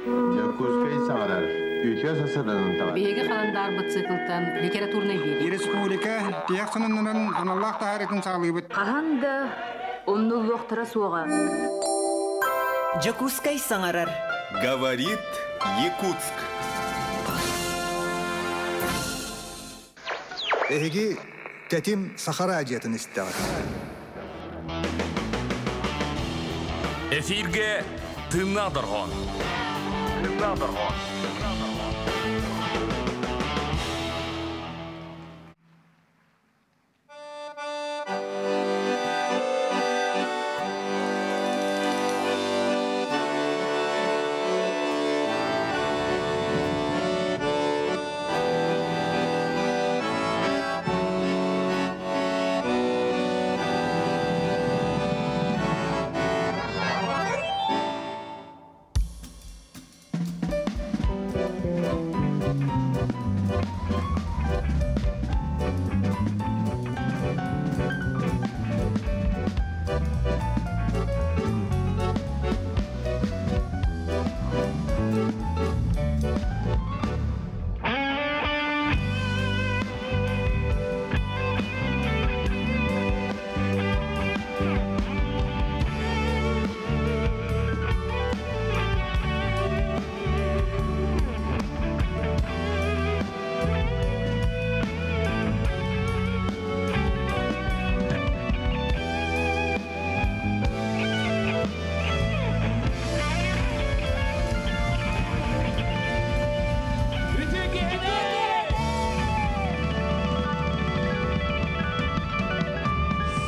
Дьокуускай саҥарар, үтүө сасырданан таҕар. Биһиги халандаарбыт циклтан литературнай биэрии. Республика тиһэх сонуннарын аналлаах таһаарыытын саҕалыыбыт. Хаһан да умнуллуохтара суоҕа. Дьокуускай саҥарар. Говорит Якутск. Эһиги Тэтим Саха радиотын истэҕит. Эфиргэ тыыннаах дорҕоон. Тыыннаах дорҕоон.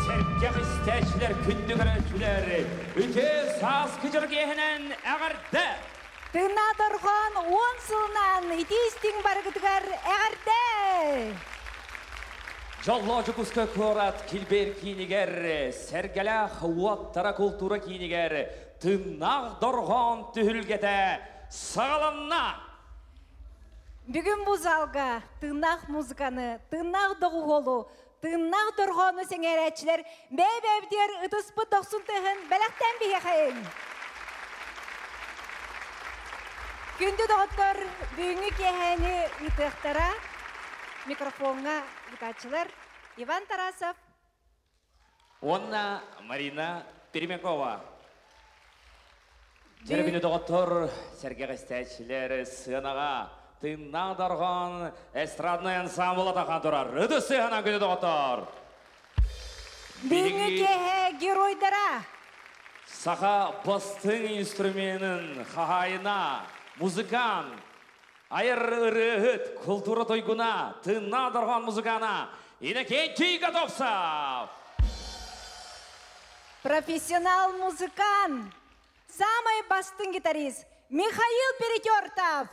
Сэргэх истээччилэр, күндү көрөөччүлэр, үтүө сааскы дьэргэһинэн эҕэрдэ! Тыыннаах дорҕоон уон сылынан итии-истиҥ барыгытыгар эҕэрдэ! Дьоллоох Дьокуускай куорат килбиэр киинигэр, Сэргэлээх уоттара култуура киинигэр тыыннаах дорҕоон түһүлгэтэ саҕаланна! Бүгүн бу залга тыыннаах музыканы, тыыннаах доҕуһуолу, тыыннаах дорҕоону сэҥээрээччилэр бэйэ-бэйэбитигэр ытыспыт дохсун тыаһын бэлэхтээн биһиэхэйиҥ! Күндү доҕоттор, бүгүҥҥү киэһээни ыытыахтара микрофоҥҥа ыытааччылар Иван Тарасов уонна Марина Пермякова. Дьэрэ күнү доҕоттор, сэргэх истээччилэр сыанаҕа тыыннаах дорҕоон эстраднай ансамбл атахан турар. Ытыс сыһанан күнү доҕоттор! Бүгүҥҥү киэһэ геройдара Саха бастыҥ инструменын хаһаайына, музыкант, айар ырыаһыт, култуура туйгуна, тыыннаах дорҕоон музыкана Иннокентий Готовцев! Профессионал музыкант, самый бастыҥ гитарист Михаил Перетертов!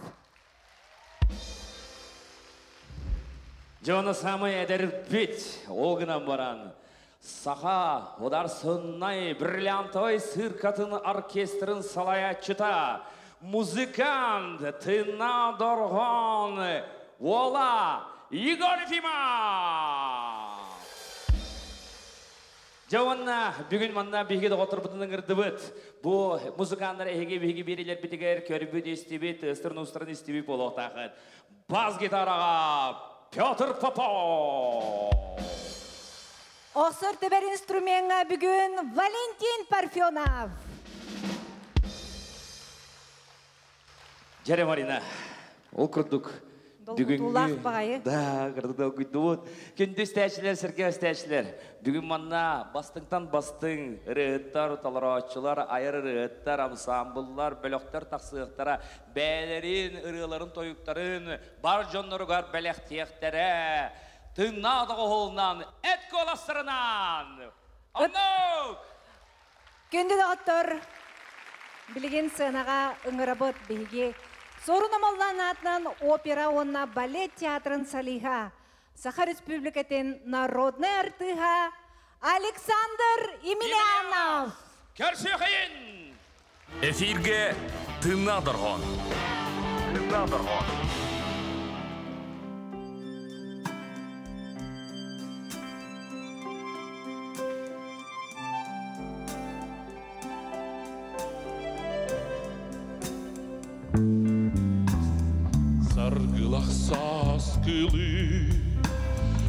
Дьоно самый эдэрбит, ол гынан баран, саха ударсыннай бриллиантовай циркатын оркестрын салайааччыта, музыкант Тына Дорҕоон уола Егор Ефимов! Дьэ уонна бүгүн манна биһиги доҕотторбутун ыҥырдыбыт. Бу музыканнар эһиги биһиги биэриилэрбитигэр көрбүт, истибит, ыстырын-устарын истибит буолуохтаахыт. Бас гитараҕа Петр Попов! Охсор төбөр инструмеҥҥа бүгүн Валентин Парфенов! Дьэрэ Марина, ол курдук Долгутуулаах баҕайы. Да, кырдык долгуйдубут. Күндү истээччилэр, сэргэ истээччилэр, бүгүн манна бастыҥтан бастыҥ ырыаһыттар, толорооччулар, айар ырыаһыттар, ансаамбыллар, бөлөхтөр тахсыахтара, бэйэлэрин ырыаларын-тойуктарын бар дьонноругар бэлэхтиэхтэрэ. Тыыннаах доҕуһуолунан, эт куоластарынан! Оннук! Күндү доҕоттор, билигин сценаҕа ыҥырабыт биһиги Суорун Омоллоон аатынан опера уонна балет театрын солиһа, Саха Республикатын народнай артыыһа Александр Емельянов! Көрсүөхайын! Эфиргэ тыыннаах дорҕоон. Тыыннаах дорҕоон. Саргылах сааскылыы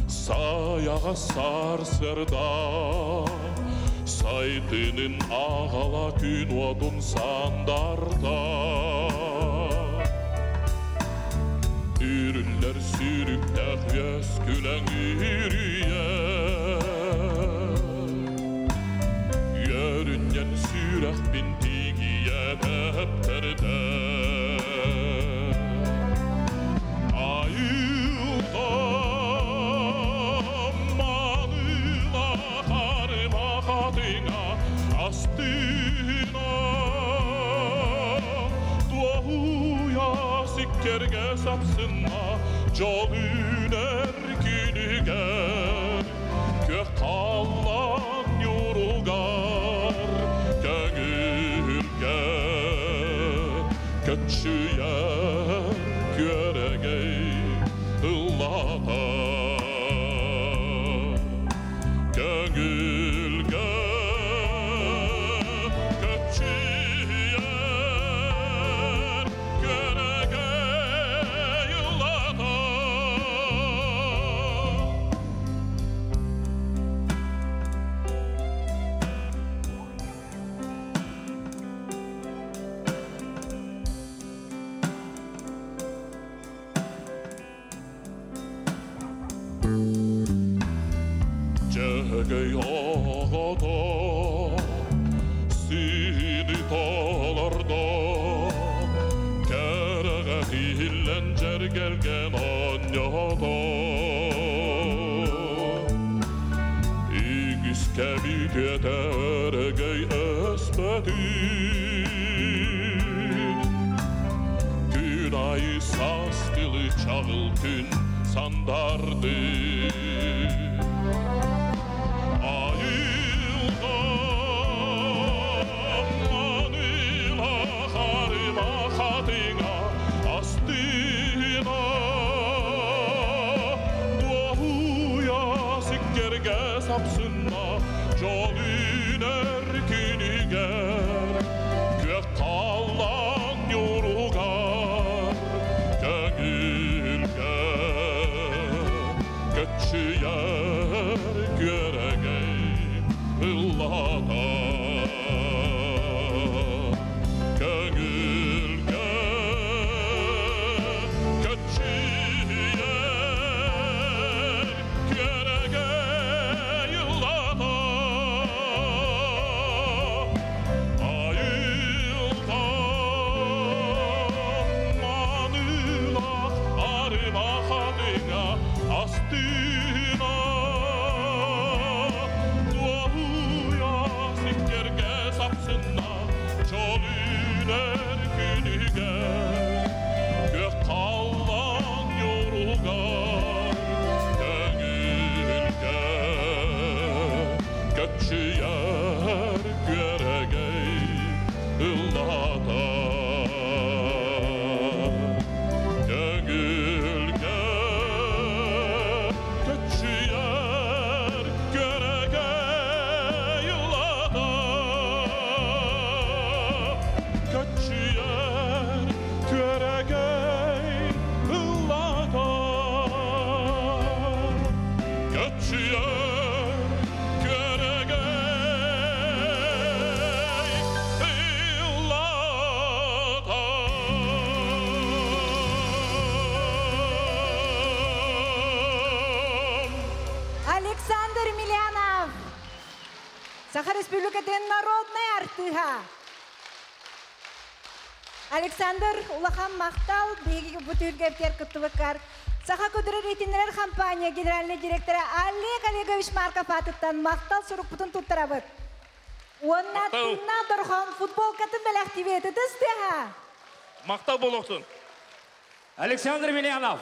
Сайаҕа сарсыарда Сайтынын аҕала күн уотун сандарда Үрүллэр сүүрүктээх үөскүлэҥ үрүйэ Үөрүнньэн сүрэхпин тигийэ тэптэрдэ Айылҕам маныла харыма хатыҥа астына Туоһуйа сиккэргэ сапсынна дьол үүнэр күнүгэр Күөх халлаан ньуругар көҥүлгэ көччүйэр күөрэгэй ыллата Көҥүлгэ көччүйэр күөрэгэй ыллата. Дьөһөгөй оҕото сиини толордо, кэрэҕэ иһиллэн дьэргэлгэн оонньото. Үгүс кэбитиэтэ өрөгөй өспөтүн, Күн айы сааскылы чаҕыл күн сандарды. Айылҕам маныла харыма хатыҥа астына Дуоһуйа сиккэргэ сапсынна дьол үүнэр күнүгэр Күөх халлаан ньуругар көҥүлгэ көччүйэр күөрэгэй ыллата Көҥүлгэ көччүйэр күөрэгэй ыллата Айылҕам маанылаах арыма хатыҥа астына Дуоһуйа сиккэргэ сапсынна дьол үүнэр күнүгэр Күөх халлаан ньуругар көҥүлгэ көччүйэр күөрэгэй ыллата Көҥүлгэ көччүйэр күөрэгэй ыллата Көччүйэр күөрэгэй ыллата Көччүйэр күөрэгэй ыллата. Александр Емельянов, Саха Республикатын народнай артыыһа. Александр, улахан махтал биһиги бу түһүлгэбитигэр кыттыбыккар. Саха көдөрөр иһитиннэрэр компания генеральный директора Олег Олегович Марков аатыттан махтал сурукпутун туттарабыт. Уонна Махтал. Тыыннаах дорҕоон футболкатын бэлэхтиибит. Ытыс тыаһа. Махтал буолуохтун. Александр Емельянов,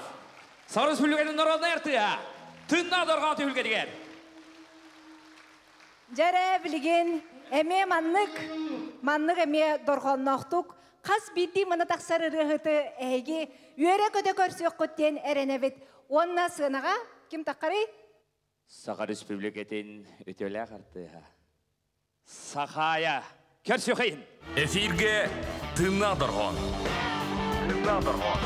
Саха Республикатын народнай артыыһа, Тыыннаах дорҕоон түһүлгэтигэр. Дьэрэ билигин эмиэ маннык, маннык эмиэ дорҕоонноохтук хас биирдии маны тахсар ырыаһыты эһиги үөрэ-көтө көрсүөххүт диэн эрэнэбит. Уонна сыанаҕа ким таххарый? Саха Республикатын үтүөлээх артыыһа Сахаайа көрсүөхэйин. Эфиргэ Тыыннаах дорҕоон. Тыыннаах дорҕоон.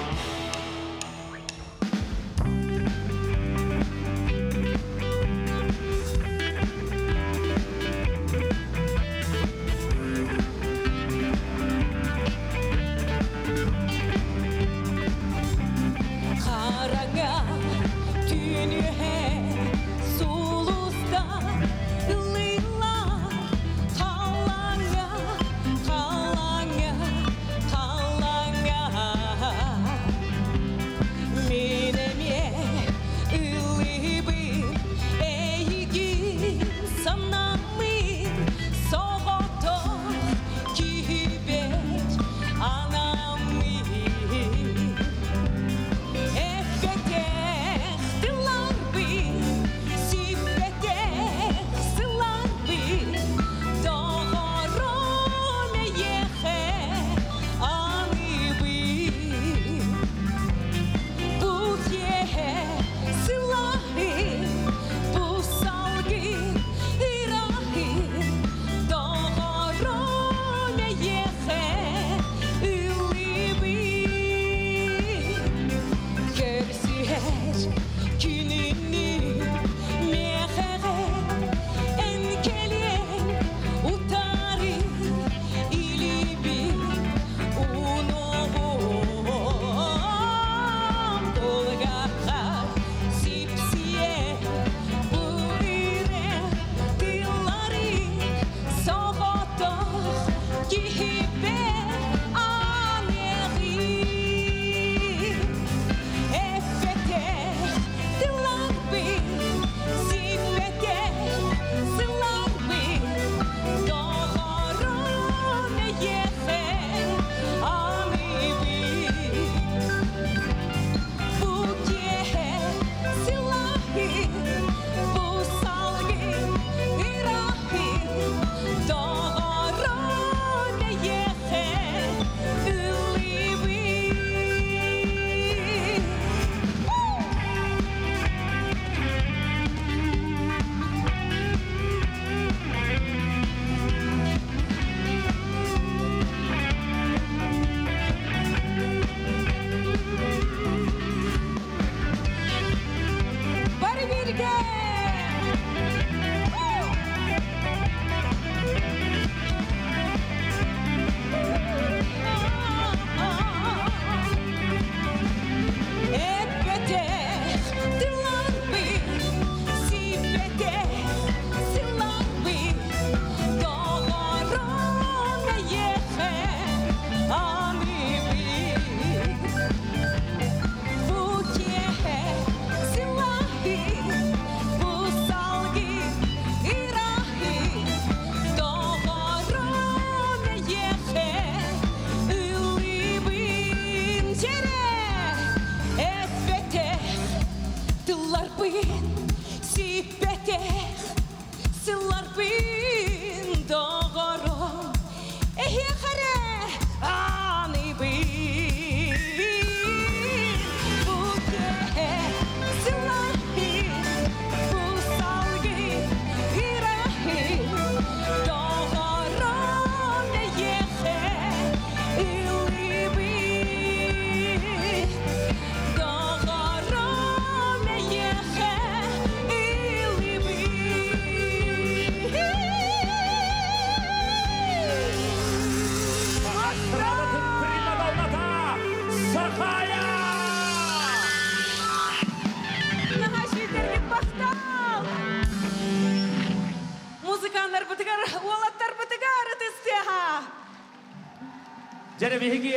Дьэ биһиги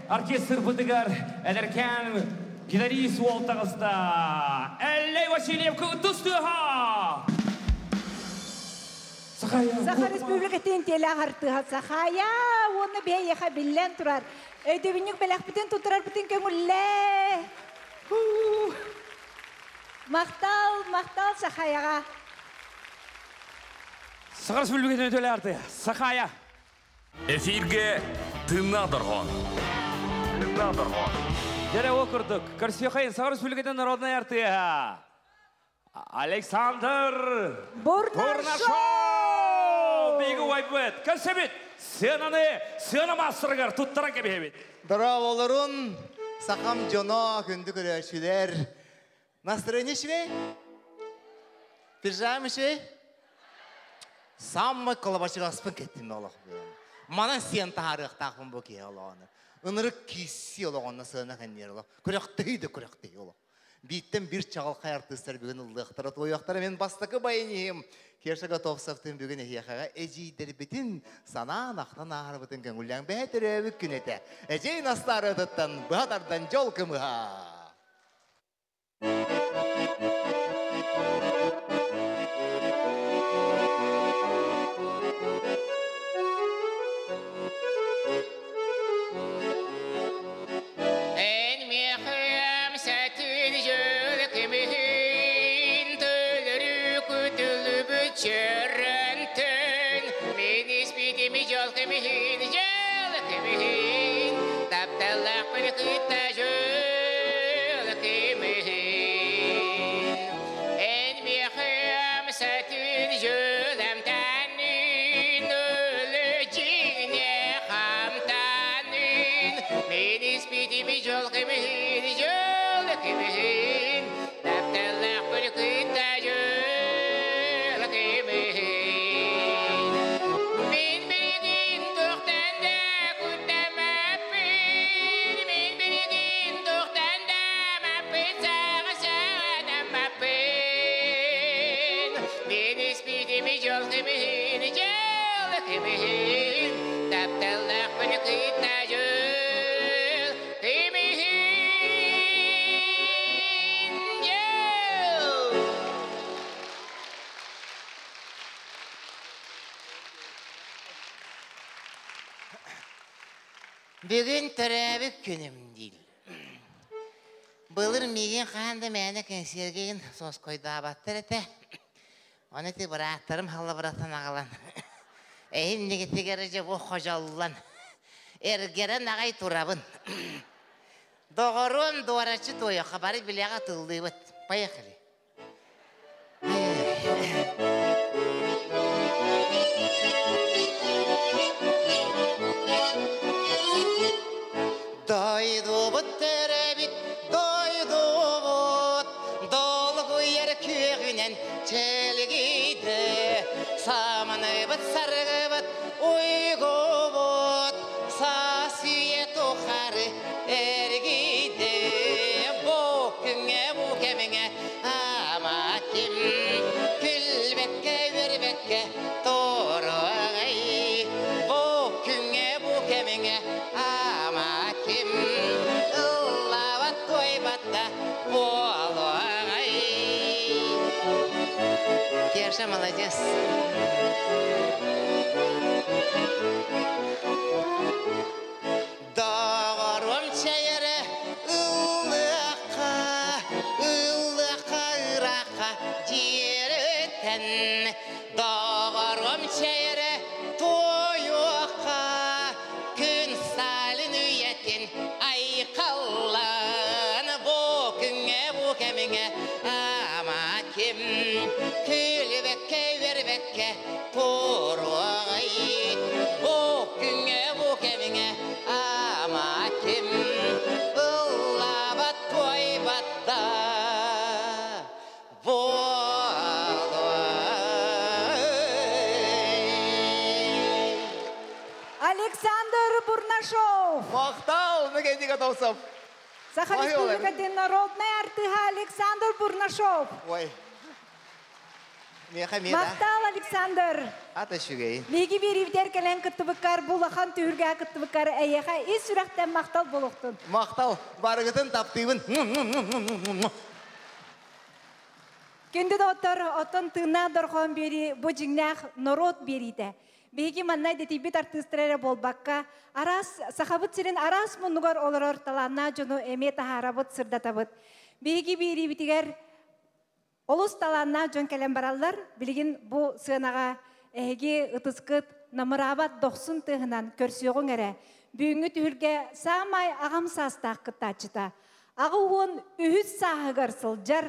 оркестрбытыгар эдэркээн гитарист уол таҕыста. Эллэй Васильев ытыс тыаһа! Саха Республикатын теле артыыһа Сахая уонна биһиэхэ биллэн турар. Өйдөбүнньүк бэлэхпитин туттарарбытын көҥүллээ. Махтал, махтал Сахаяҕа. Саха Республикатын теле артыыһа Сахая. Эфиргэ тыыннаах дорҕоон. Тыыннаах дорҕоон. Дьэ ол курдук, көрсүөххэйин Саха Республикатын народнай артыыһа Александр Бурнашов! Биһиги убайбыт, көрсөбүт! Сыананы сыана маастарыгар туттаран кэбиһэбит. Дорооболорун, сахам дьоно, күндү көрөөччүлэр. Настроение үчүгэй? Пижама үчүгэй? Саммай колобачыгаспын кеттим олох Манан сиэн таһаарыахтаахпын бу киһи олоҕуну. Ынырык киисси олоҕунна сыана кэнниэр олох. Күрэхтэһии да күрэхтэһии олох. Бииттэн биир чаҕылхай артыыстар бүгүн ыллыахтара, туойуохтара. Мин бастакы баяниһым Кеша Готовцевтыын бүгүн эһиэхэҕэ эдьиийдэрбитин санаан ахтан ааһарбытын көҥүллээн бэһэ төрөөбүт күн этэ. Эдьиий Настаарыатыттан быһа тардан дьол кымыһа. Эн миэхэм сэтин дьыл кимиһин төлөрү күтүлүбүт чөрөнтөн мин испитим дьол кимиһин дьыл кимиһин тапталлаахпын кытта дьыл кимиһин Эн миэхэм сэтин дьыл эмтэнин өлө дьиҥне хамтанын мин испитим дьол кимиһин дьол кимиһин тапталлаахпын кытта дьол кимиһин Мин билигин туохтан да куттаммаппын мин билигин туохтан да маппын саҕа саҕанаммаппын Мин испитим дьол кимиһин дьол кимиһин тапталлаахпын кытта дьол кимиһин дьол Бүгүн төрөөбүт күнүм диир. Былыр миигин хаһан да мээнэ кэнсиэргин соскойдообаттар этэ. Ону ити бырааттарым халлабыраттан аҕалан, эһин дьэ бу хожоллон, эргэрэн аҕай турабын. Доҕоруом дуораччы туойохха бары билэҕэ тыллыыбыт. Поехали. Дойдубут төрөбүт, дойдубут, долгуйар күөҕүнэн чэлгийдэ. Саманыбыт саргыбыт, уйгубут, саас үйэ тухары эргийдэ. Бу күҥҥэ, бу кэмҥэ ама ким күлбэккэ, үөрбэккэ туруоҕай. Бу күҥҥэ, бу кэмҥэ ама ким ыллаабат, туойбат да буолуоҕай. Кеша молодец. Доҕоруом чэйэрэ ыллыахха, ыллыахха ыраахха дьиэрэтэн. Доҕоруом чэйэрэ туойуохха, күн Сталин үйэтин айхаллан. Бу күҥҥэ, бу кэмҥэ ама ким күлбэккэ, үөрбэккэ туруоҕай. Бу күҥҥэ, бу кэмҥэ ама ким ыллаабат, туойбат да буолуой. Александр Бурнашов. Махтал, Мегенди Готовцев. Саха Ой, Республикатын народнай артыыһа Александр Бурнашов. Ой. Меха меда. Махтал, Александр. Ата шүгей. Биһиги биэриибитигэр кэлэн кыттыбыккар, бу улахан түһүлгэҕэ кыттыбыккар эйиэхэ ис сүрэхтэн махтал буолуохтун. Махтал, барыгытын таптыыбын. Күндү доҕоттор, оттон тыыннаах дорҕоон биэрии бу дьиҥнээх норуот биэриитэ. Биһиги манна идэтийбит артыыстар эрэ буолбакка, араас Сахабыт сирин араас муннугар олорор талааннаах дьону эмиэ таһаарабыт, сырдатабыт. Биһиги биэриибитигэр олус талааннаах дьон кэлэн бараллар. Билигин бу сыанаҕа эһиги ытыскыт намыраабат дохсун тыаһынан көрсүөҕүҥ эрэ. Бүгүҥҥү түһүлгэ саамай аҕам саастаах кыттааччыта. 83 сааһыгар сылдьар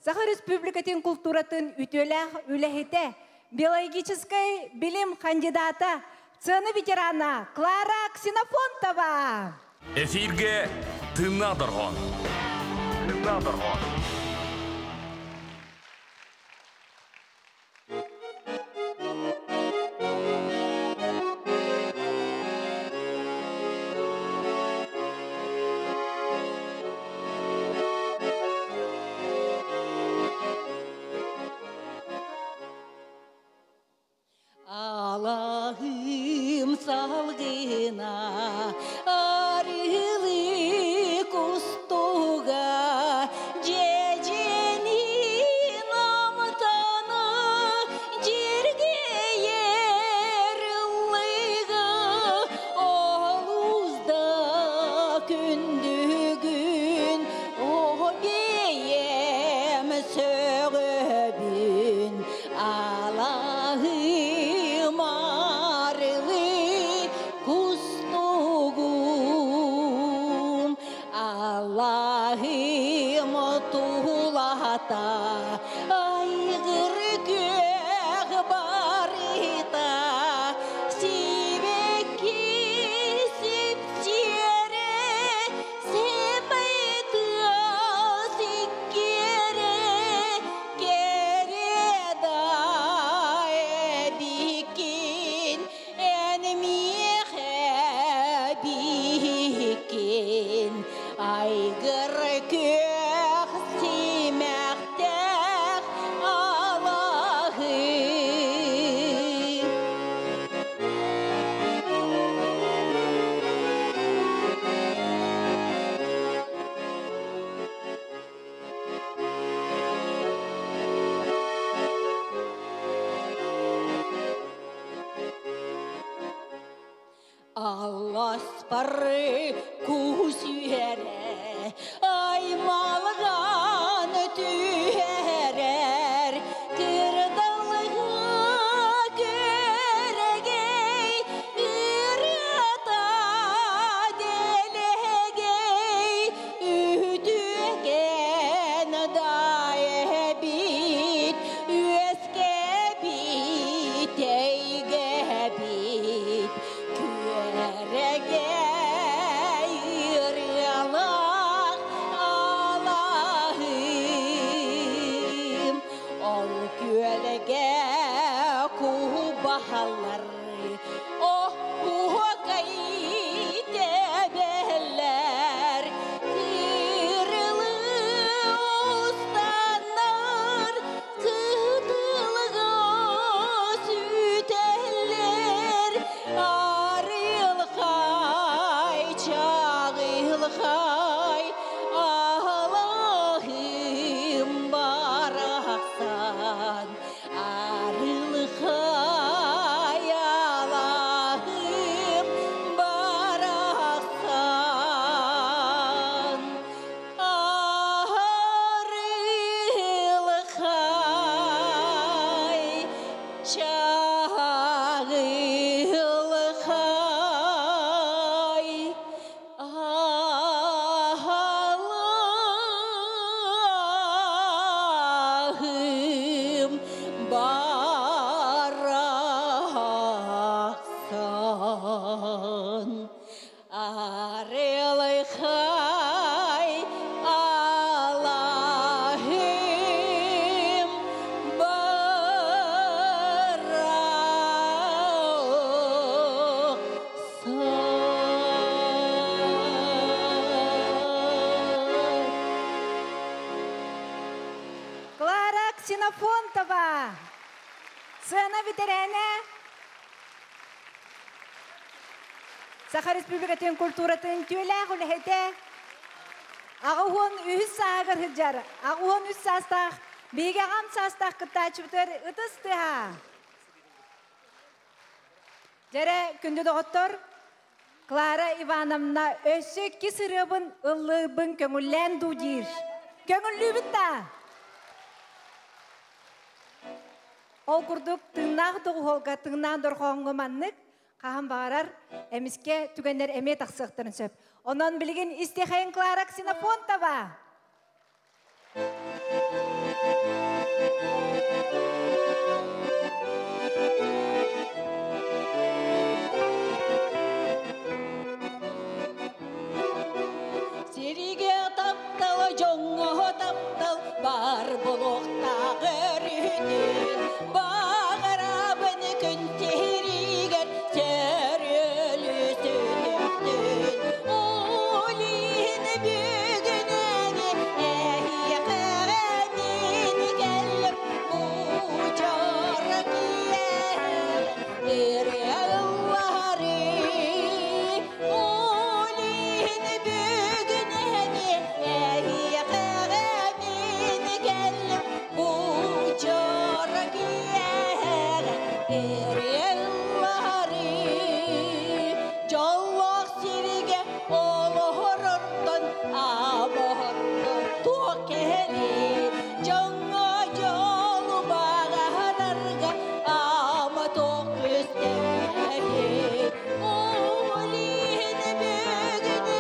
Саха Республикатын култууратын үтүөлээх үлэһитэ, биологическай билим кандидата, сцена ветерана Клара Ксенофонтова. Эфирге тыыннаах дорҕоон. Тыыннаах дорҕоон. Алаһым салгына арыылы кустуга дьэдьэнин амтана дьиргийэр ыллыга олус да күндүгүн о бэйэм сөҕөбүн Алаһым арылы кустугум, Аллаһым тулата айгыр күөх барыта, сибэкки сипсиэрэ сэмэй тыа сиккиэрэ Кэрэ да эбиккин, эн миэхэ биһиккин, айгыр күөх симэхтээх алаһы. Алласпар күүсүһэрэ, аймалҕан түһэрэр, кырдалга күөрэгэй, ырыата дэлэгэй, үтүөкэн да эбит, үөскэбит, эйгэбит, күөрэгэй ырыалаах алаһым. Ол күөлгэ кубаһалар, оһуокай тэбэллэр, кырылы устаннар, кытылга сүтэллэр, арылхай, чаҕылхай, алаһым барахсан, арылхай, алаһым барахсан. Арылхай, чаҕылхай, алаһым барахсан. Арылхай, алаһым барахсан. Клара Ксенофонтова. Сыана бэтэрээнэ Саха Республикатын культуратын үтүөлээх үлэһитэ 83 сааһыгар сылдьар, 83 саастаах, биһиги аҕам саастаах кыттааччыбытыгар ытыс тыаһа. Дьэрэ, күндү доҕоттор, Клара Ивановна өссө иккис ырыабын ыллыырбын көҥүллээн дуу диир. Көҥүллүүбүт да? Ол курдук тыыннаах доҕуһуолга, тыыннаах дорҕооҥҥо маннык хаһан баҕарар эмискэ түгэннэр эмиэ тахсыахтарын сөп. Онон билигин истиэхэйин Клара Ксенофонтова. Сиригэ таптал, дьоҥҥо таптал бар буолуохтаах өрүтүн. Баҕарабын күн сиригэр сөрүөлү сүтүктүн. Ол иһин бүгүн эһиэхэ мин кэллим бу дьоро киэһэ ырыаллары. Ол иһин бүгүн эһиэхэ мин кэллим бу дьоро киэһэ ырыаллары. Дьоллоох сиргэ олоһорортон абоһордон туох кэһэли дьоҥҥо дьолу баҕарарга ама туох күстээһи ол иһин бүгүн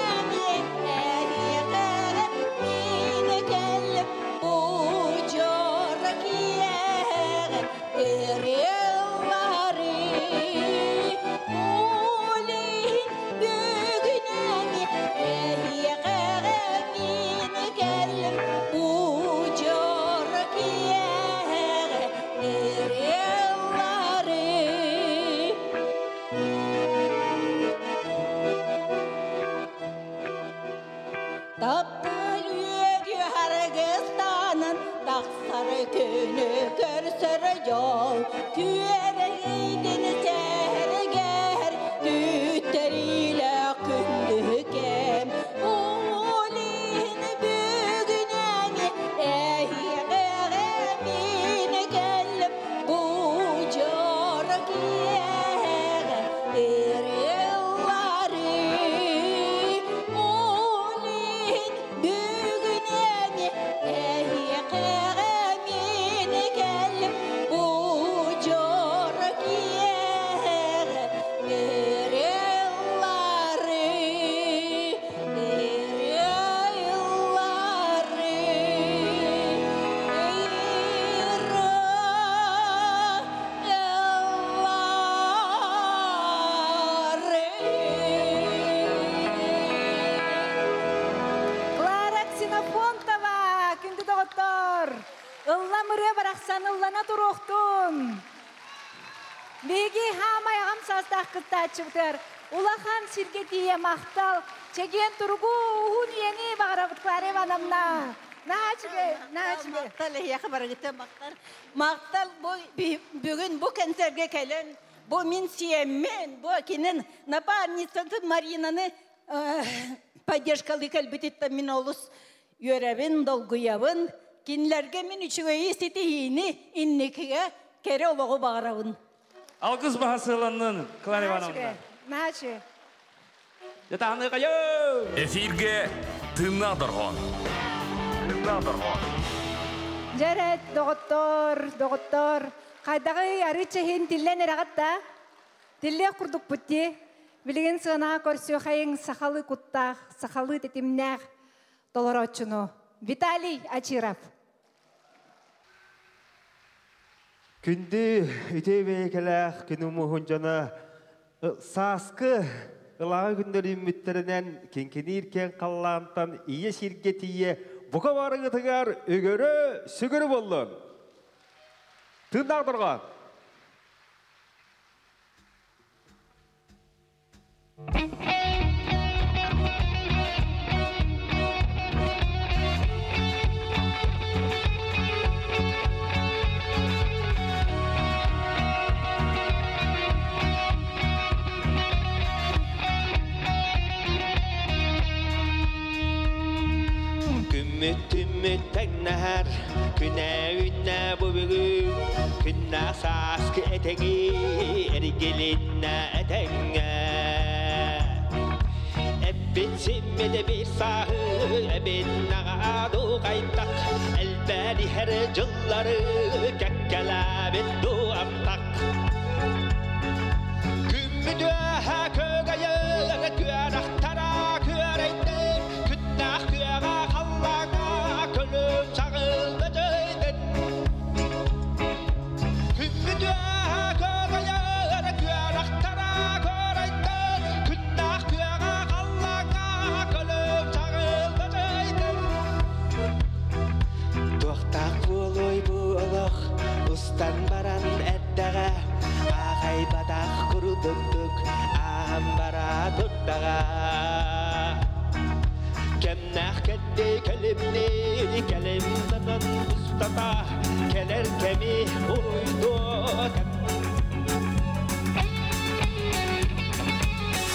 эһиэхэ мин кэллим бу дьоро киэһэ ырыаллары ол иһин бүгүн эһиэхэ мин кэллим бу дьоро киэһэ ырыаллары. Таптал үөрүү харгыстанан тахсар күнү көрсөр дьол күөрэйдин сэргэр күүттэриилээх күндү кэм ол иһин бүгүн эһиэхэ мин кэллим бу дьоро киэһэ ырыаллары ол иһин бүгүн эһиэхэ мин кэллим бу дьоро киэһэ ырыаллары ырыаллары ырыаллары. Клара Ксенофонтова, күндү доҕоттор! Ыллам ырыа барахсан ыллана туруохтун! Биһиги хаамай аҕам саастаах кыттааччыбытыгар улахан сиргэ тиийэ махтал, чэгиэн туругу, уһун үйэни баҕарабыт Клара Ивановна. Наһаа үчүгэй, наһаа үчүгэй. Махтал эһиэхэ барыгыта махтал. Махтал бу бүгүн бу концертгэ кэлэн бу мин сиэммин, бу кинин напарницатын Маринаны поддержкалыы кэлбититтэн мин олус үөрэбин, долгуйабын. Кинилэргэ мин үчүгэйи ситиһиини инникигэ кэрэ олоҕу баҕарабын. Алгыс баһа сыаланнын, Клара Ивановна. Наһаа үчүгэй. Дьатааны кайы! Эфирге тыыннаах дорҕоон. Тыыннаах дорҕоон. Дьэрэ, доҕоттор, доҕоттор, хайдаҕый арыы чэһин тиллэн эрэҕит да? Тиллиэх курдукпут дии. Билигин сыанаҕа көрсүөхайыҥ сахалыы куттаах, сахалыы тэтимнээх толорооччуну Виталий Ачиров. Күндү үтүө бэйэкэлээх күн умуһун дьоно сааскы ылааҕы күннэр үүммүттэринэн киҥкиниир киэҥ халлаантан ийэ сиргэ тиийэ бука барыгытыгар үгөрө сүгүрү буоллун. Тыыннаах дорҕоон. Күммүт түммүт тэҥнэһэр, күнэ үүннэ бу бүгүн, күннэ сааскы этэҥи, эргилиннэ этэҥҥэ. Эппит симмит биир сааһы, эбиннэҕэ аду хайдах, элбээн иһэр дьыллары кэккэлээбит дуу ардах. Күммүт үөһэ көгөйөр, күөрэхтэрэ күөрэйдэр, күннээх күөҕэ халлааҥҥа көлүм чаҕылда дьөйдөн. Күммүт үөһэ көгөйөр, күөрэхтэрэ күөрэйдэр, күннээх күөҕэ халлааҥҥа көлүм чаҕылда дьөйдөн. Туохтаах буолуой бу олох, устан баран эрдэҕэ, аахайбатах курдуктук ааһан бара турдаҕа. Кэмнээх кэрди кэлимни, кэлим татан устата, кэлэр кэми уруйдуо.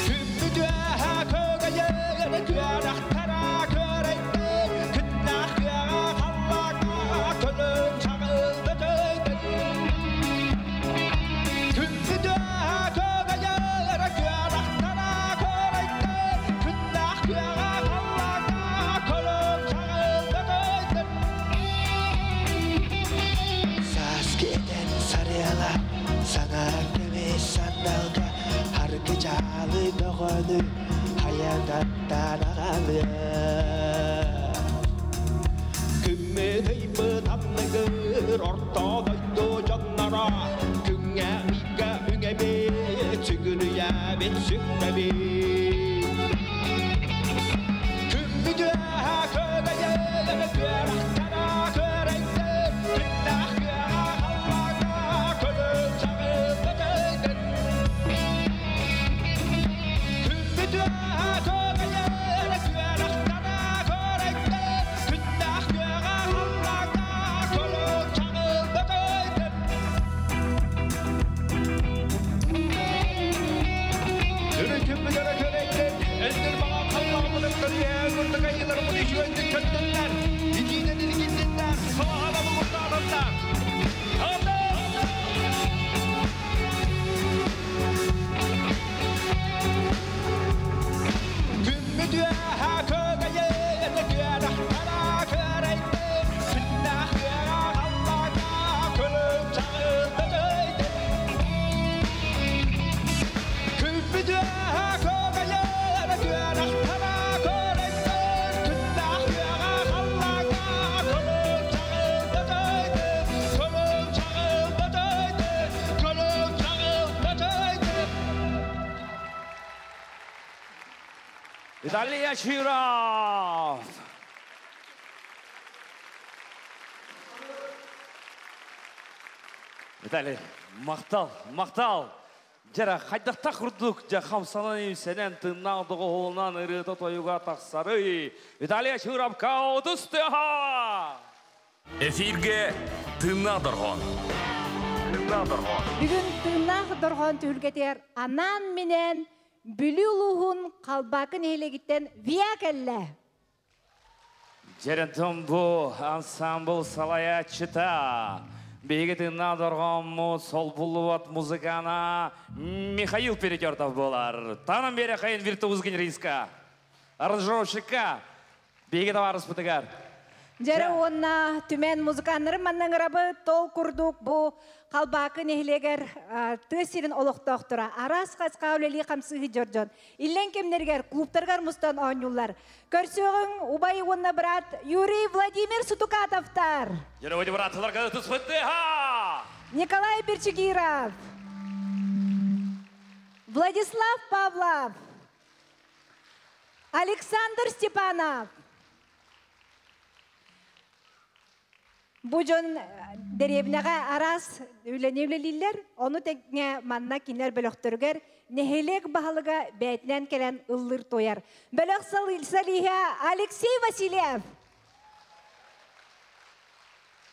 Күммүт үөһэ көгөйөр, күөрэхтэрэ күөрэйдэр, күннээх күөҕэ халлааҥҥа көлүм чаҕылда дьөйдөн. Күммүт үөһэ көгөйөр, күөрэхтэрэ күөрэйдэр, күннээх күөҕэ халлааҥҥа көлүм чаҕылда дьөйдөн. Сааскы этэн сарыала, саҥар көмүс сандалга, харгы дьаалы бөҕөнү хайататтан аҕалыа. Күммүт ыйбыт анныгыр орто дойду дьонноро, күҥҥэ ыйга үҥэбит, сүгүрүйэбит, сүктэбит. Күммүт үөһэ көгөйөр, күөрэхтэрэ күөрэйдэр, күннээх күөҕэ халлааҥҥа көлүм чаҕылда дьөйдөн. Күммүт үөһэ көгөйөр, күөрэхтэрэ күөрэйдэр, күннээх күөҕэ халлааҥҥа көлүм чаҕылда дьөйдөн. Үрүтүммүтэрэ көрөйден, өндүр баҕа халлааммытын көрүө, курдук айыларымын үчүгэйдик көттүннэр, итиинэн илгиндиннэр, салаһана бугурдааныннар. Күммүт үөһэ көгөйөр, күөрэхтэрэ күөрэйдэр, күннээх күөҕэ халлааҥҥа көлүм чаҕылда дьөйдөн. Күммүт үөһэ көгөйөр, күөрэхтэрэ күөрэйдэр, күннээх күөҕэ халлааҥҥа көлүм чаҕылда дьөйдөн, көлүм чаҕылда дьөйдөн, көлүм чаҕылда дьөйдөн. Виталий Ачиров! Виталий, мақтал, мақтал. Жара хайдахта курдук жа хамсанан имсенен тыннаах доҕоһуолунан ырыата тойуга тахсарый. Виталий Ачиров каутустыха! Эфирге тыыннаах дорҕоон. Тыыннаах дорҕоон. Бүгүн тыыннаах дорҕоон түһүлгэтигэр анаан-минээн Бүлүү улууһун Халбаакы нэһилиэгиттэн ВИА кэллэ. Дьэрэнтон бу ансамбл салайааччыта биһиги тыыннаах дорҕооммут солбуллубат музыкана Михаил Перетертов буолар. Таанан биэрэ хайын виртуоз генериска, аранжировщикка биһиги табаарыспытыгар. Дьэрэ уонна түмэн музыканнарын манна ыҥырабыт, тол курдук бу Халбаакы нэһилиэгэр тыа сирин олохтоохторо араас хайысхаҕа үлэлии хамсыыһы дьордьон иллэҥ кэмнэригэр клубтарыгар мустан оонньууллар. Көрсүөҕүҥ убай уонна брат Юрий Владимир Сутукатовтар. Дьэрэ бырааттыларга ытыспыттыха! Николай Берчигиров. Владислав Павлов. Александр Степанов. Бу дьон дэриэбинэҕэ араас үлэни үлэлииллэр. Ону тэҥэ манна кинилэр бөлөхтөрүгэр нэһилиэк баһылыга бэйэтинэн кэлэн ыллыыр туойар. Бөлөх солиһа Алексей Васильев.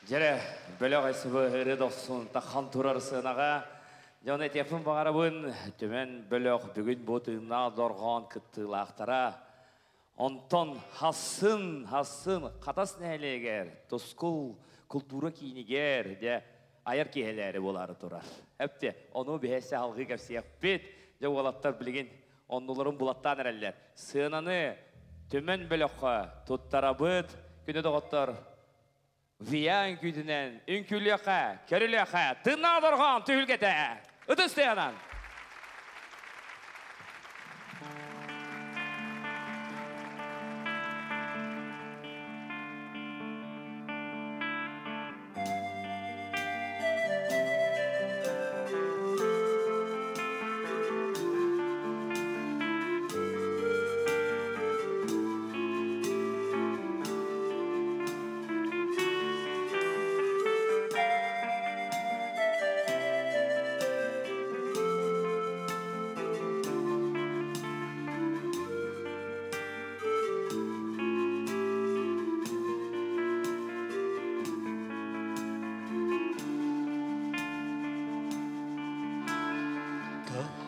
Дьэрэ, бөлөх эсбы ыры дохсун тахан турар сыанаҕа дьон этиэхпин баҕарабын түмэн бөлөх бүгүн бу тыыннаах дорҕоон кыттыылаахтара. Онтон хасын, хасын, хатас нәлегер, тоскул культура киинигер, де аяр киһеләре болары турар. Әпте, ону бәһәсе алгы кәпсияк бит, же олаттар билген, оннуларын булаттан әрәлләр. Сынаны төмен бөлөккө туттарабыт, күнө доғоттор, Вия үңкүйдінен, үңкүлөккө, көрүлөккө, тынна доргон түһүлгете. Ытыс тыянан.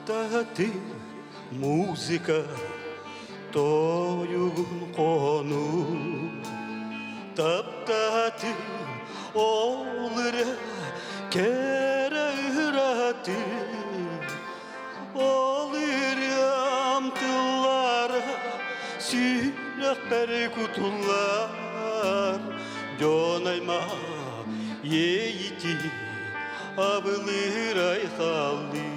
Таптаты музыка тоюгун кону Таптаты олыра кере ыраты Олырам тыллара сүрәкпер кутулар Жонайма ейти абылыр айхалли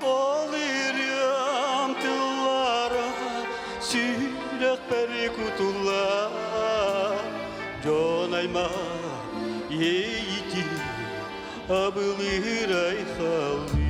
Олырам тыллара сүрәкпер кутулар Жонайма ейти абылыр айхалли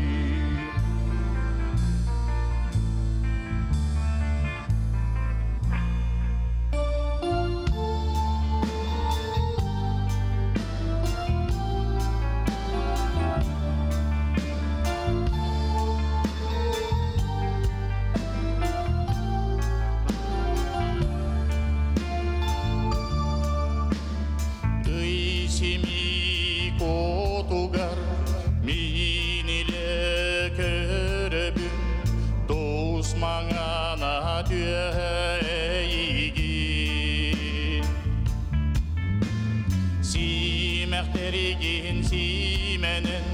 Исими котугар миниле көрөбүн дусмаңана түйейгин Симэхтеригин сименин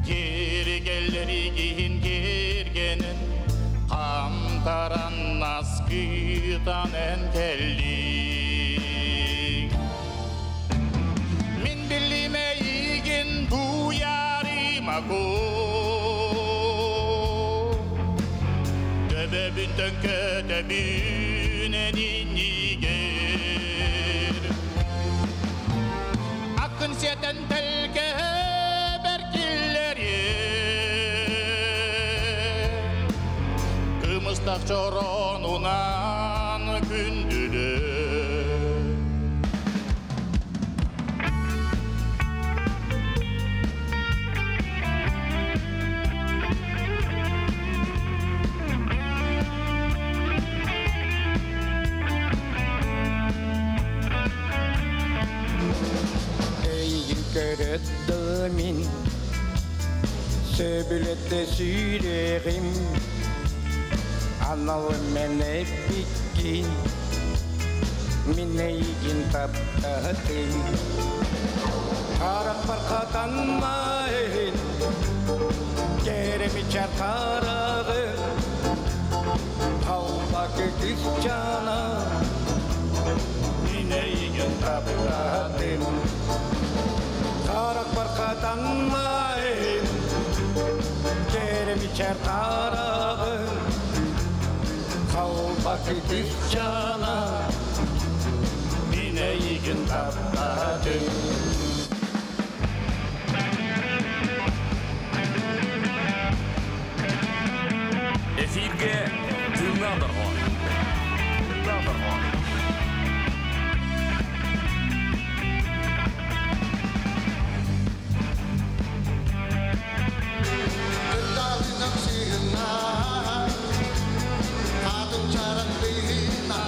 кергеллеригин кергенин Камтаран наскытан энкеллин Min bilmeyigin bu yarıma ko Töbebün tönkö töbünen iniger Akın seten telke berkilleri Kımıstak çoronunан kündülü Эйгин көрөттүмин Сөбүлетте сүйрегим Аналы мене биккин Мин эйгин таптатым Карак баркатанмайын Кереми чаркарагы Талбакы күсчана Мин эйгин таптатым Карак баркатанмайын Кереми чаркарагы Талбакы күсчана Мин эйгин таптатым Эфирге тыңна доргон. Тыңна доргон. Кырдалынан сыйына, Атын чаран быйына,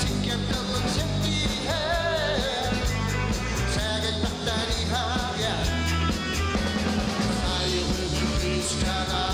Сиккем тылын септиhe, Сәгел тақтари хая, Сайылы күз чана,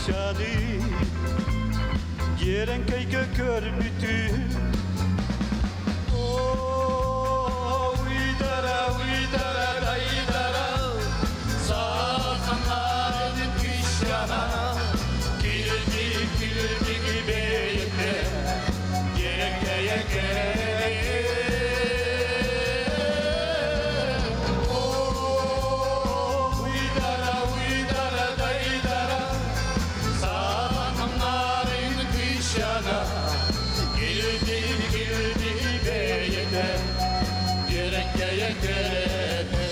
кыысчаны Jerен көйгө көрбүтү О, уйдара, уйдара, дайдара Саханарын кыысчана Килди, килди бейте Ереккее Уйдара, уйдара, дайдара Саханарын кыысчана Килди, килди бейте Ереккее керете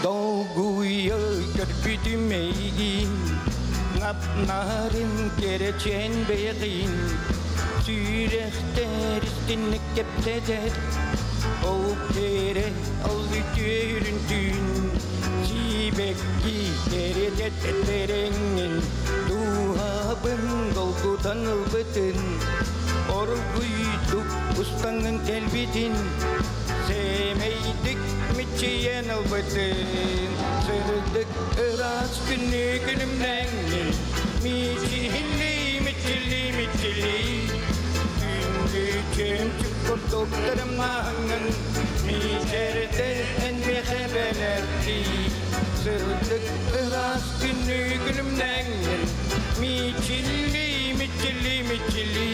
Долгуя көрбүтүмейгин, Напнарын керечен бейгин, Сүйрехтер истинник кептетер, Ол кере ол үтүөрүн түүн, Сибекки керетет этереңин, Дуһабын долгутан ылбытын, Оргуйдук устаңын келбитин, Семейдик мичиен ылбытын, Сырдык ырас күнү күлүмнәңин, Мичилли, мичилли, мичилли, Күндү чөмчүк курдуктарымнаңын, Мичерде эн мехебелерти, Сырдык ырас күнү күлүмнәңин, Мичилли, мичилли, мичилли,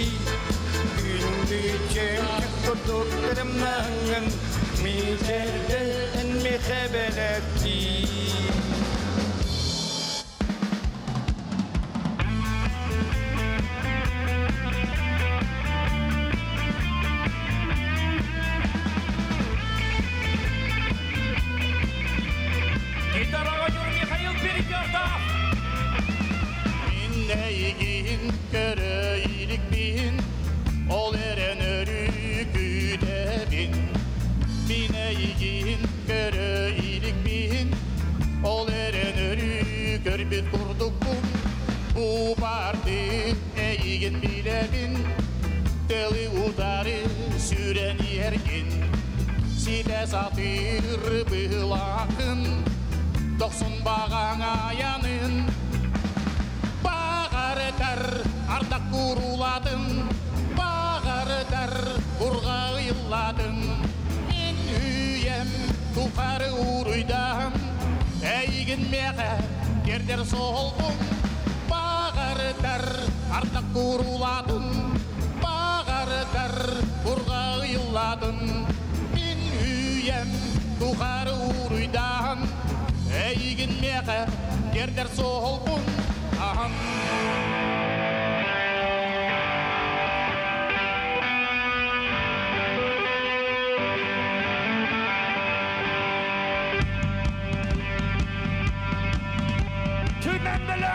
Күндү чөмчүк курдуктарымнаңын, Мичерде эн мехебелерти. Гитараға жүр Михаил Перепертов. Миннейгин көрөйлүк бин, Ол эрен өрү күтебин. Миннейгин көрөйлүк бин, Ол эрен өрү көрбүт курдукпун. Бу барды эйигин билебин, Тели удары сүрен ерген. Сиде сатыр былакын, Токсун багаң аянын. Бағарытар ардақ куруладың, Бағарытар урға ыйладың. Мен үйем тухары уруйдам, Әйгін меға кердер солбун. Бағарытар ардақ куруладың, Бағарытар урға ыйладың. Мен үйем тухары уруйдам, Әйгін меға кердер солбун. Ахам. Түмәнбелі!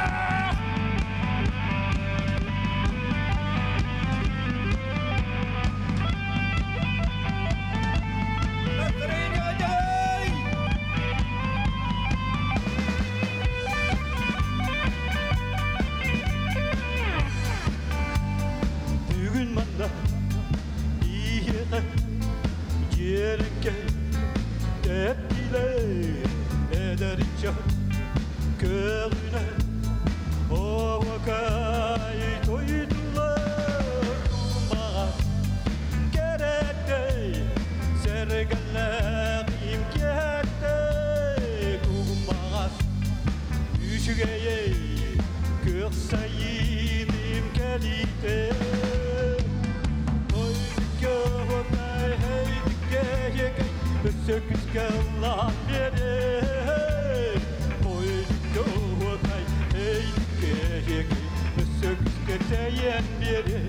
Бүгін манда иеға жеріңке тәптіле әдәрінча көліне оғакай тойдулар маға кереттей сәргәлләк имкеттей кугумағас үшігей көх сайын имкелите. Өссө күскә бере Ой, кай, эй, кешек, өссө күскә тәйен бере.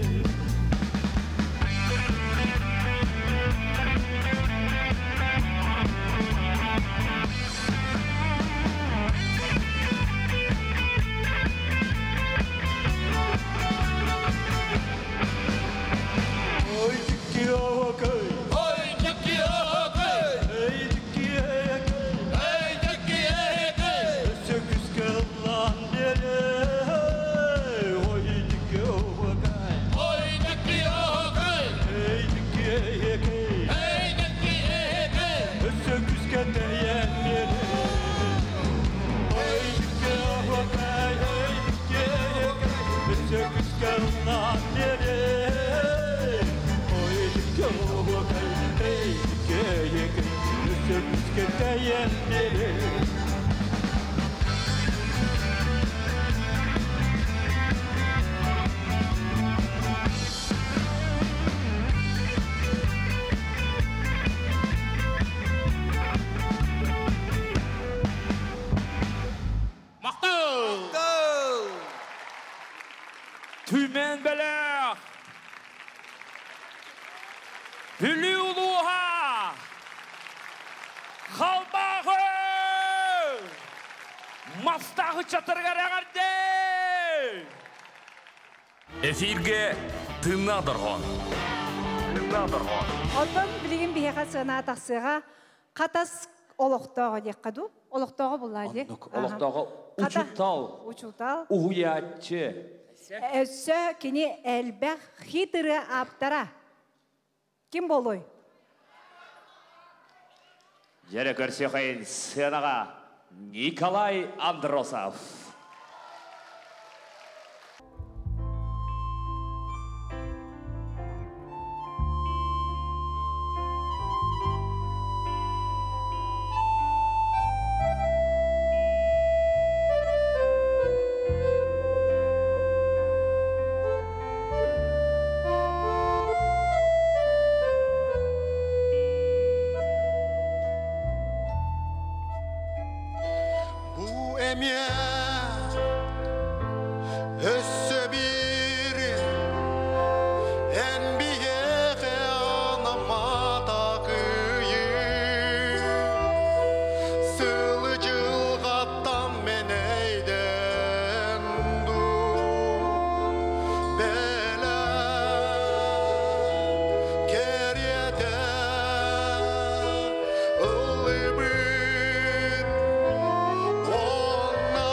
Ey, Өссө бере. Мақтау! Түмен бөлек! Бүлі улуға! Халбағы! Мастағы чатырғар ағарды! Эфирге тынна доргон. Тынна доргон. Онтон билигин биһиэхэ сыана тахсыга катас олохтоого диэххэ Олохтоого буллаа ди. Олохтоого учутал, Учутал. уһуяччы. Өссө кини элбэх хитры аптара. Ким болой? Жere көрсөкөйн сыанаға Николай Андросов. Bu emye Өссө bir En biyehe anama takıyı Сылы жылғаттан мен эйден ду Беле керете ылыбыт Онна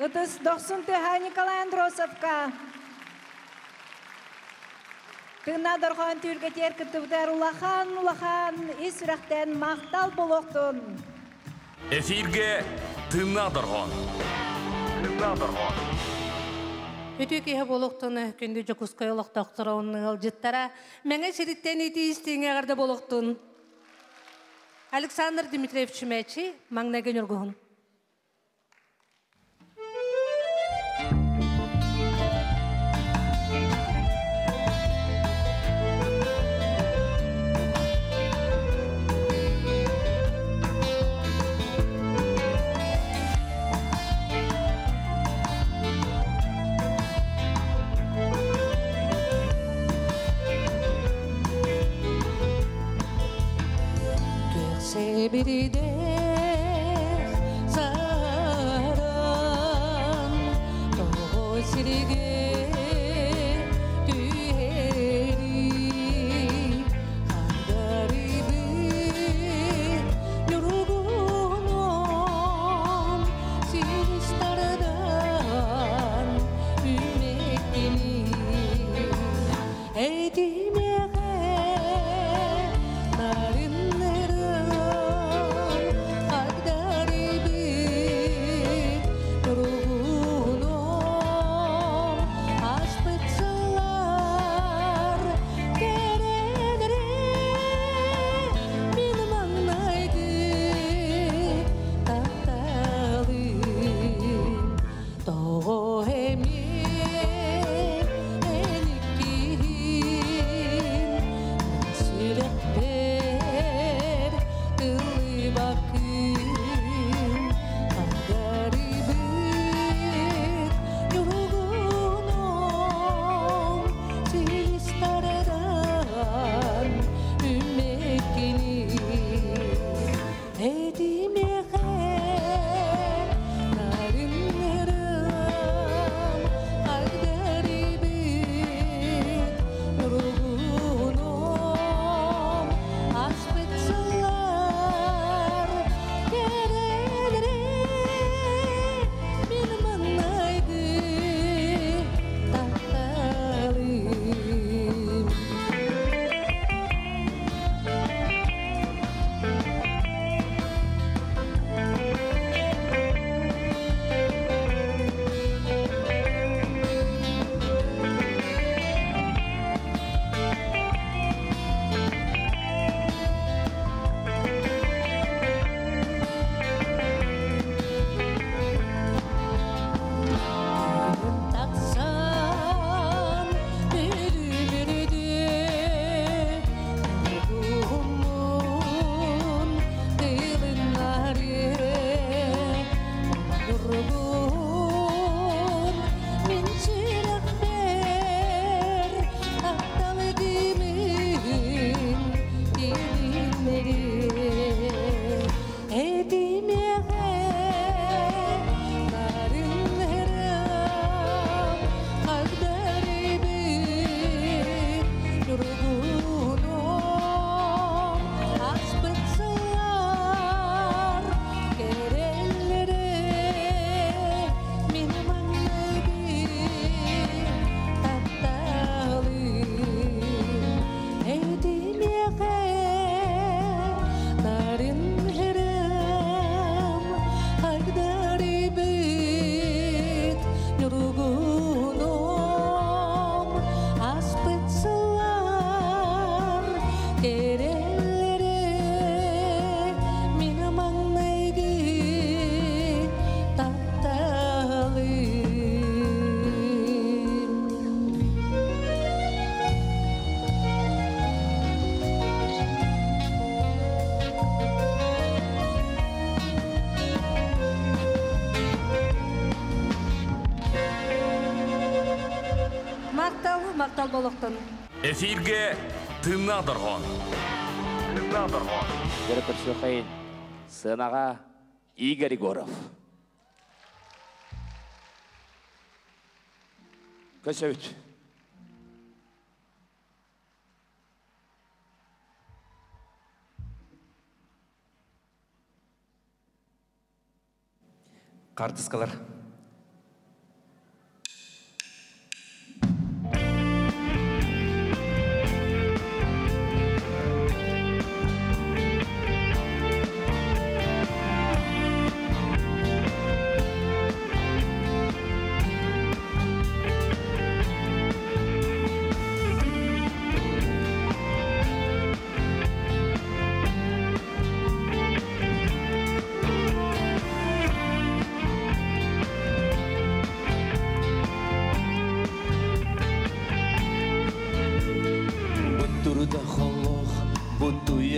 Ытыс дохсун тыаһа Николай Андросовка. Тыыннаах дорҕоон түһүлгэтигэр кыттыбытыгар улахан улахан ис сүрэхтэн махтал буолуохтун. Эфиргэ тыыннаах дорҕоон. Тыыннаах дорҕоон. Үтүө киһи буолуохтун күндү Дьокуускай олохтоохторо уонна ыалдьыттара Мэҥэ сириттэн итии истиҥ эҕэрдэ буолуохтун. Александр Дмитриевич Чүмэчи маҥнайгы ньургуһун. Күөх саран тоҕо сиригэ түһэрий хардарыбыт ньургунун силис тардан үүмэккиний Этимэҕэ нарыннырым хагдарыбыт ньургуһуном ааспыт сыллар кэрэлэрэ мин маҥнайгы тапталым тоҕо эмиэ эн иккиһин сүрэхпэр тыллыбаккын хагдарыбыт ньургуһуном силис тардан үүммэккиний Этимэхэ нарыннырым хагдарыбыт ньургуһунум ааспыт сыллар кэрэлэрэ мин маҥнайгы тапталым. Күнүм тахсан күлүмүрдү Ньургуһуммун тылыннары Ньургуһун мин сүрэхпэр тапталгымын тилиннэри Этимэҕэ нарыннырым хагдарыбыт ньургуһунум ааспыт сыллар кэрэлэрэ мин маҥнайгы тапталым Этимэҕэ нарыннырым хагдарыбыт ньургуһунум ааспыт сыллар кэрэлэрэ мин маҥнайгы тапталым. Махтал, махтал буолуохтун. Эфиргэ тыыннаах дорҕоон. Тыыннаах дорҕоон. Дьэрэ көрсүөххэйин сыанаҕа Игорь Егоров. Көсөбүт. Хаартыскалар.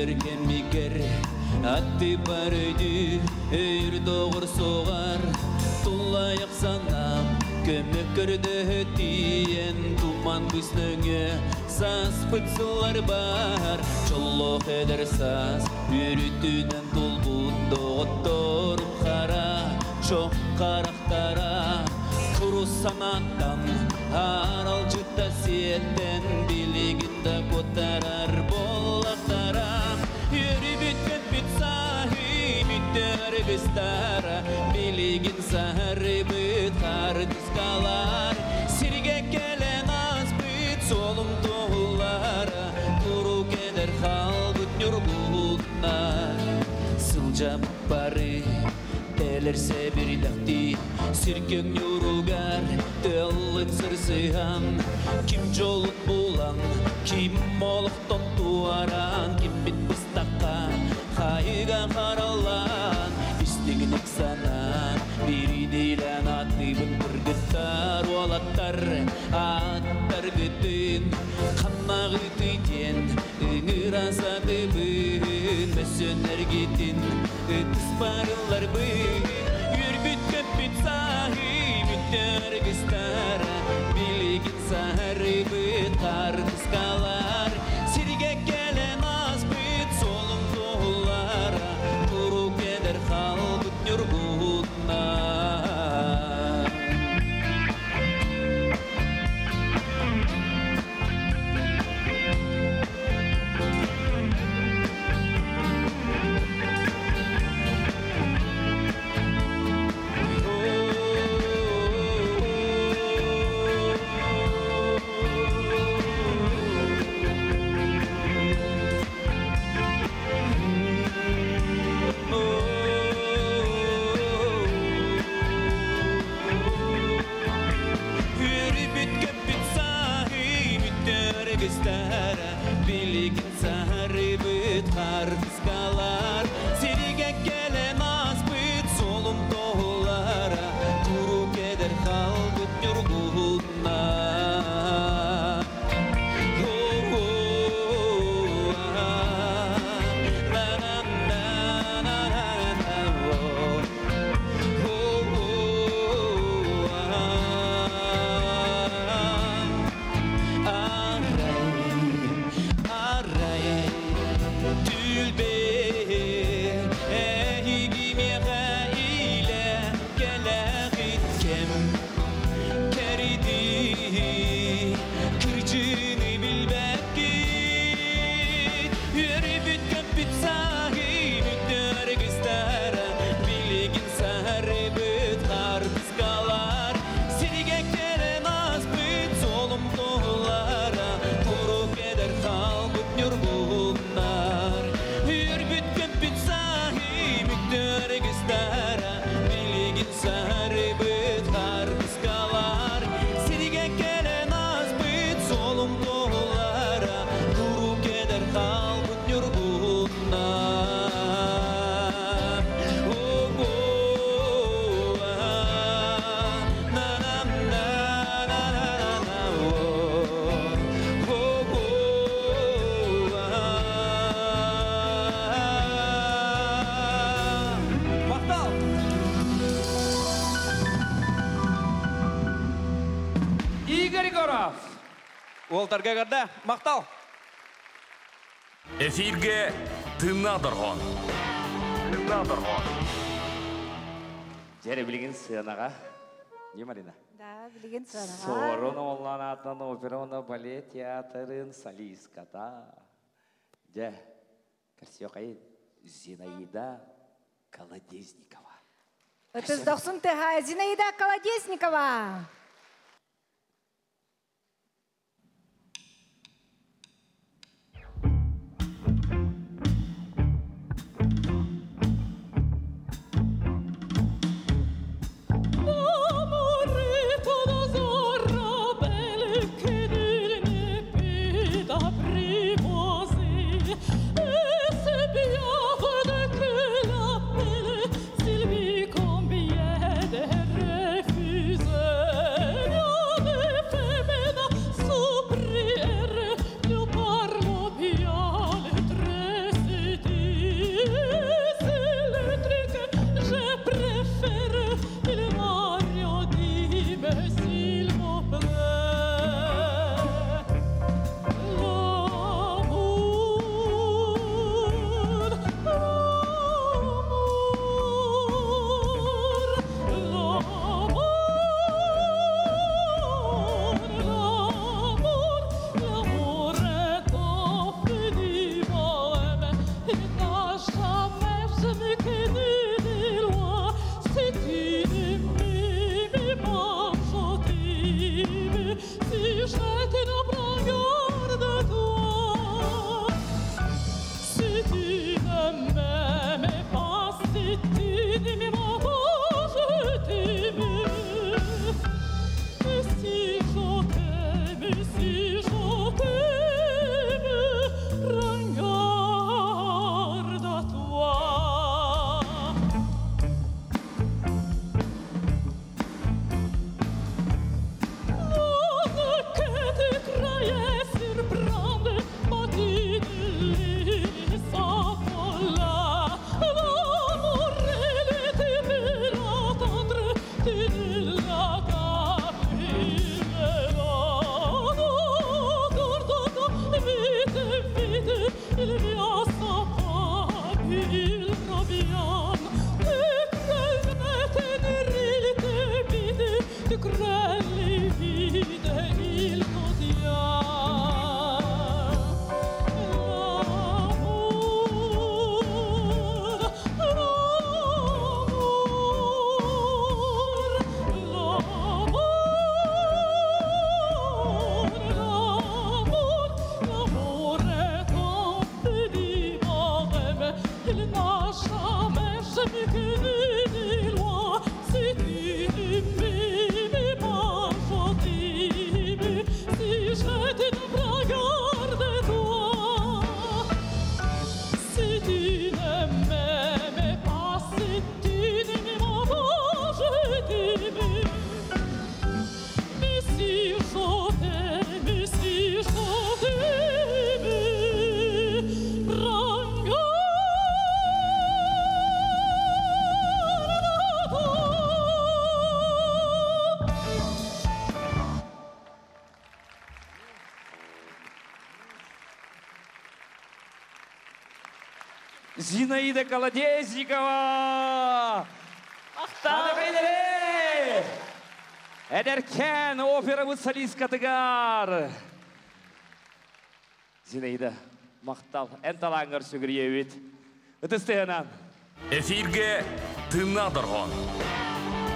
Эдэр кэммигэр атты бар өйдүү өйүр доҕор суоҕар Туллайах санаам көмө көрдөһө тиийэн туман быснөҥө сааспыт сыллар бар Чоллоох эдэр саас үөрүтүнэн тулбут доҕотторум хара чох харахтара Курус санааттан аралдьыта сиэттэн билигин да куоттарар буоллахтара Үөрүбүт көппүт сааһы бүттэр быстара билигин саһарыбыт хартыскалар Сиргэ кэлэн ааспыт суолум туһулара куруук эдэр хаалбыт ньургуһуннар Сылдьабыт бары тэлэр сэбирдэхтии сиргеҥ ньуругар тыаллыт сырсыһан Ким дьолун булан, ким олохтон туоран, киммит быстахха хайыга хараллан Истиҥник санаан, биирдиилээн ааттыыбын кыргыттар, уолаттар ааттаргытын Ханнаҕытый диэн ыҥыра сатыыбын, мөссүөннэргитин ытыс барылларбын Үөрбүт көппүт сааһы бүттэр гыстара билигин саһарыбыт хартыскалар Сиргэ кэлэн ааспыт суолум туһулара куруук эдэр хаалбыт ньургуһуннар Үөрүбүт көппүт сааһы бүттэр гыстара билигин саһарыбыт хартыскалар Сиргэ кэлэн ааспыт суолум туһулара куруук эдэр хаалбыт ньургуһуннар Арай, арай, түлбе, эһиги миэхэ илэ кэлэҕит кэм кэридии, кырдьыыны билбэккит. Үөрүбүт көппүт сааһы бүттэр гыстара, билигин саһарыбыт хартыскалар. Сиргэ кэлэн ааспыт суолум туһулара, куруук эдэр хаалбыт ньургуһуннар. Үөрбүт көппүт сааһы бүттэр гыстара, билигин саһарыбыт хартыскалар. Сиргэ кэлэн ааспыт суолум туһулара, куруук эдэр хаалбыт ньургуһуннар. О-о, а, на-на-на-на-на-на, о, о-о, а. Махтал! Игорь Егоров! Уолтарга гарда, махтал! Эфирге тыыннаах дорҕоон. Тыыннаах дорҕоон. Дьэ эрэ билигин сыанаҕа. Не Марина? Да, билигин сыанаҕа. Суорун Омоллоон аатынан опера уонна балет театрын солистката. Дьэ, көрсүөххэйин Зинаида Колодезникова. Ытыс дохсун тыаһа Зинаида Колодезникова. Amore più cruelle vide il odiar. L'amor, l'amor, l'amor, l'amor, l'amour est un petit barème, il n'a jamais, jamais connu ni loi. Si tu ne m'aimais pas, je t'aimais, si je te prends garde de toi. Si tu ne m'aimais pas, si tu ne m'aimais pas, je t'aimais. Mais si je t'aimais, si je t'aimais, prends garde à toi. Зинаида Колодезникова! Мақтал! Эдеркен опера солисткатыгар! Зинаида, мақтал, ән талаңыр сүгіребет. Үтістігінан. Эфирге тына доргон.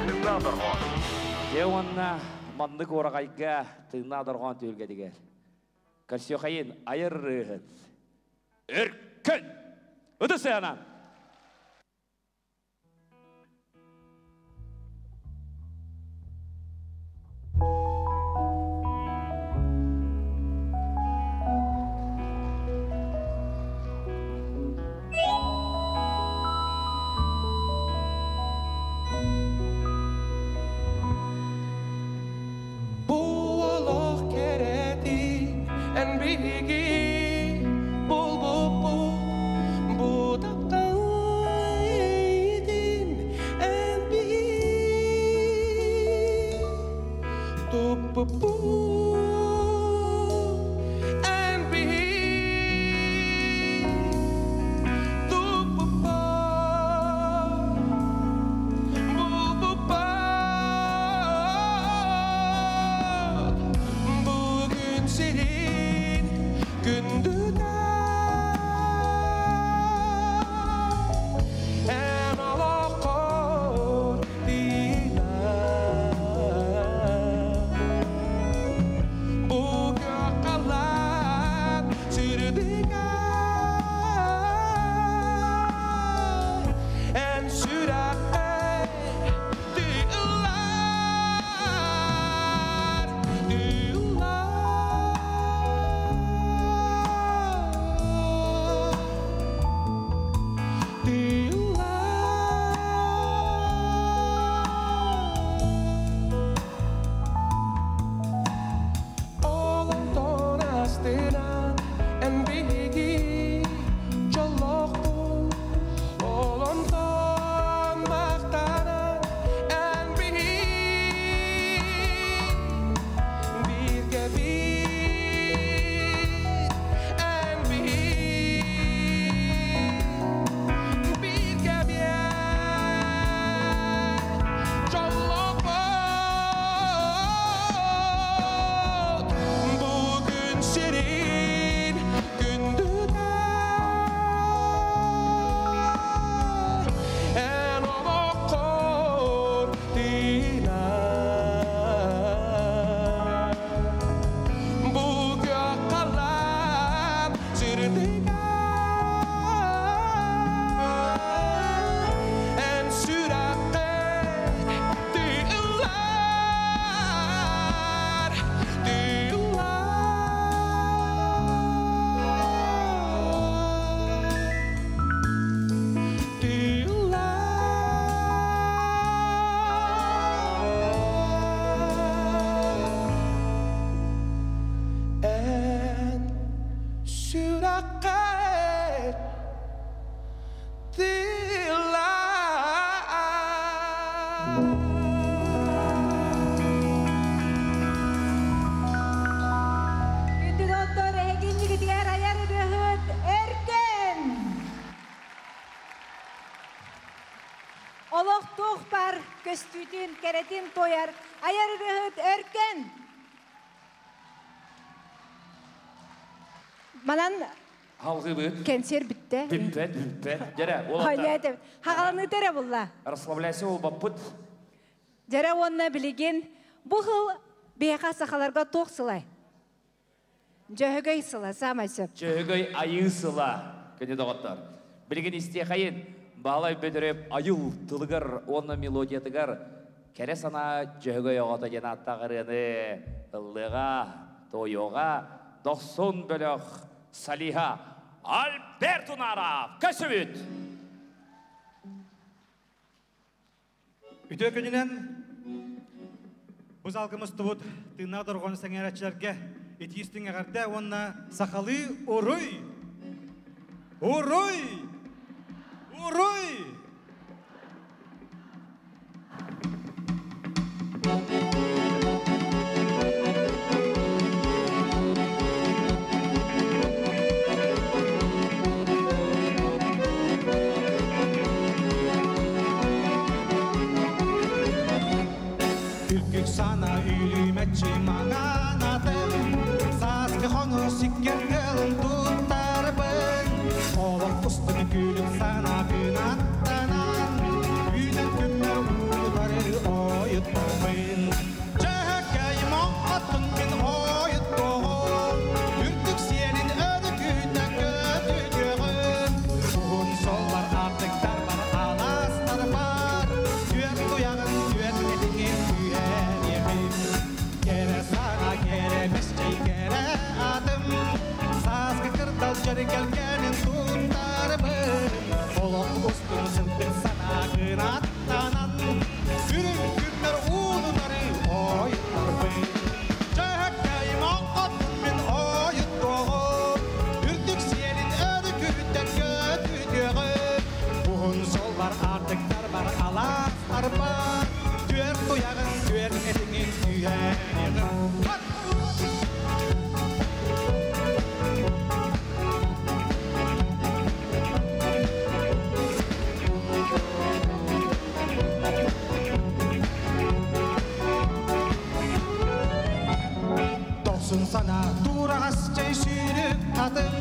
Тына доргон. Деуанна маннык орағайга тына доргон түйілге дегер. Көрсөкайын айыр рыхыт. Өркөн! Үтістігінан. Буолох керетин эн биһиги булбуппут бу таптайдын эн биһи туппуппут эн биһи туппуппут булбуппут Bugün senin gündüne Hem alakor dina Bugün kalan sürdüğe En sürekli düğüler, düğüler, düğüler. Олонтон астынан эн биһиги дьоллоохпут, олонтон мақтанан эн биһи бииргэ биир эн биһи бииргэ биир дьоллоохпут. Bugün senin gündüne En olokor dina Bugün kalan sürdüğe En sürekli düğüler, düğüler, düğüler. En sürekli düğüler. Күндү доттор эһигин айар ырыһыт Өркөн! Олох туох бар көстүүтүн, кэрэтин туойар айар ырыаһыт Өркөн. Манан Халгыбыт. кэнсиэр бүттэ. Бүппэт, бүппэт. Дьэрэ, уолаттар. Хагаланыыта эрэ булла. Расслабляйся болбаппыт. Дьэрэ уонна билигин бу сыл биһиэхэ сахаларга туох сылай? Дьөһөгөй сыла, саамай сөп. Дьөһөгөй айыы сыла, күндү доҕоттор. Билигин истиэхэйин, Баһылай Бөтүрүөп айыл тылыгар уонна мелодиятыгар Кэрэ санаа Дьөһөгөй оҕото диэн ааттаах ырыаны ыллыаҕа, туойуоҕа Дохсун бөлөх солиһа Альберт Унаров көсүбүт! Үтүө күнүнэн бу залга мустубут тыыннаах дорҕоон сэҥээрээччилэргэ итии истиҥ эҕэрдэ уонна сахалыы уруй! Уруй! Уруй! Үргүк сана үлүмэтчи маҥанатын, Сааскы хону сиккэр тыалын туттарбын. Олох устун күлүк сана күн аттанан, Үүнэр күммэр уулары ойуттарбын. Дьэһэкэй моҥхотун мин ойуттоҕум, Үрдүк сиэлин өрүкүтэ көтүтүөҕүм. Уһун суоллар аартыктар бар, алаастар бар, Түөрт туйаҕын түөрт этиҥин түһэриэҕим. Кэрэ саҥа кэрэ бэсчэй кэрэ атым, Сааскы кырдал дьэргэлгэнин туттарбын. Олох устун сырдык санаа кынаттанан, Үрүҥ күннэр уунунары ойуттарбын. Дьэһэккэй моҥхотун мин ойуттуоҕум, Үрдүк сиэлин өрүкүтэ көтүтүөҕүм. Уһун суоллар аартыктар бар, алаастар бар, Түөрт туйаҕын түөрт этиҥин түһэриэҕим. Дохсун санаа тураҕас чэй сүүрүк атым,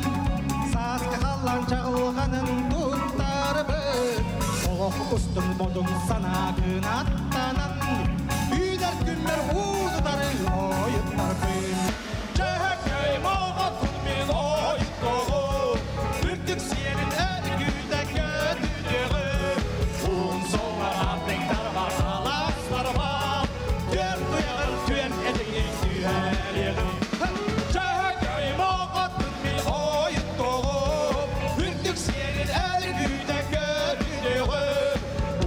Сааскы халлаан чаҕылҕанын туттарбын. Олох устун модун санаа кынаттанан, Үүнэр күммэр уунутары ойуттарбын. Дьэһэкэй моҕотун мин ойуттоҕум, Үрдүк сиэлин өрүкүтэ көтүтүөҕүм. Уһун суоллар аартыктар бар, алаастар бар, Түөрт туйаҕын түөрт этиҥин түһэриэҕим. Дьэһэкэй моҕотун мин ойуттоҕум, Үрдүк сиэлин өрүкүтэ көтүтүөҕүм.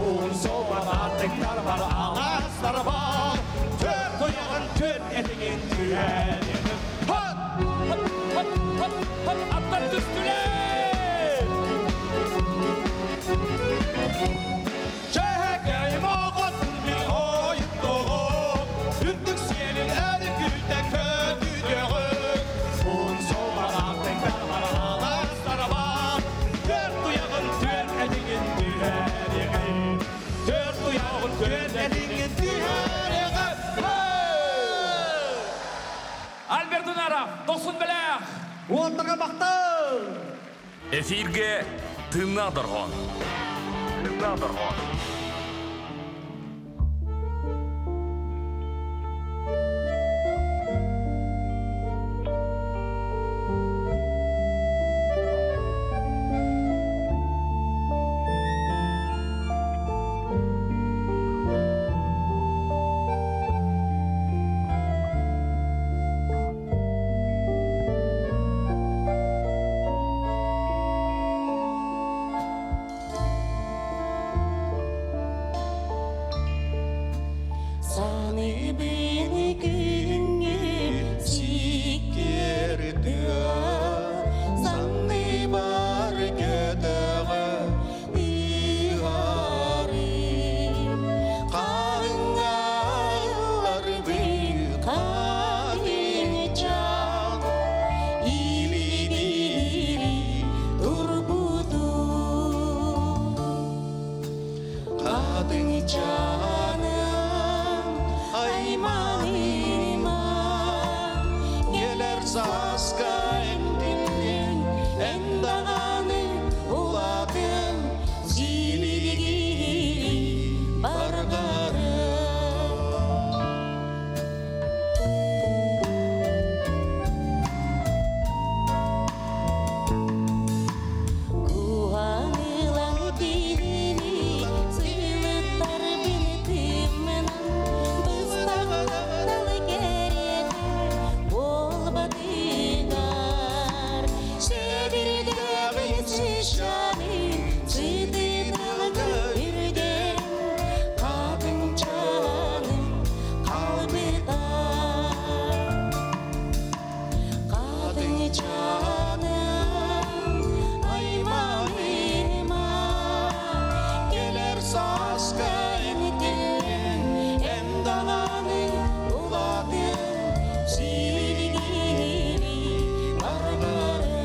Уһун суоллар аартыктар бар, алаастар бар, Түөрт туйаҕын түөрт этиҥин түһэриэҕим. Хоп! Хоп! Хоп! Хоп! Хоп! Аттар түстүлэр! Дьэһэкэй моҕотун мин ойуттоҕум, Үрдүк сиэлин өрүкүтэ көтүтүөҕүм. Уһун суоллар аартыктар бар, алаастар бар, Түөрт туйаҕын түөрт этиҥин түһэриэҕим. Түөрт туйаҕын түөрт этиҥин түһэриэҕим. Альберт Унаров, Дохсун бөлөх! Уолаттарга махтал! Эфирге тыыннаах дорҕоон. Тыыннаах дорҕоон. сааска эмтиллин, эн даҕаны улаатын, силигири баргары. Куһаҥылан кинини сылыттар бинтимминан быстах тапталы кэриэтэ буолбатыгар Сэбирдэҕин сыщаны сытытылгы үрдэн хатыҥчаным халбыта Хатыҥчаным айманыма Кэлэр сааска эмтиллин, эн даҕаны улаатын, силигири баргары.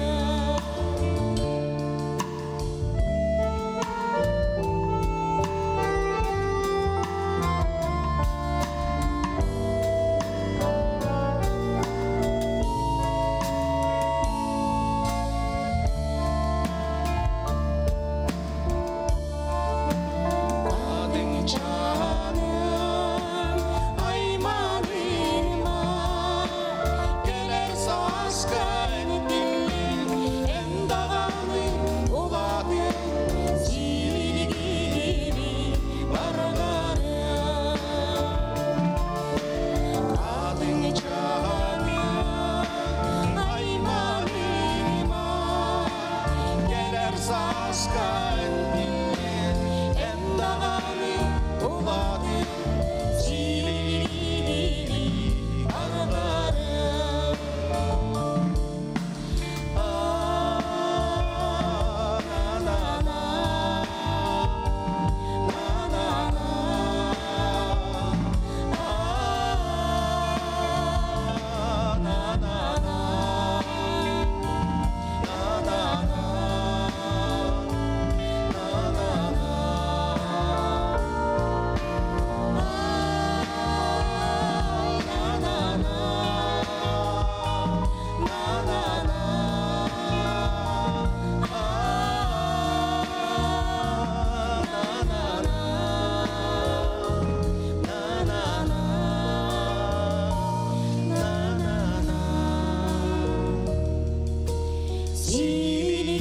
Хатыҥчаным айманыма, кэлэр сааска эмтиллин, эн даҕаны улаатын, силигири баргары. Хатыҥчаным айманыма, кэлэр сааска эмтиллин, эн даҕаны улаатын, силигири баргары.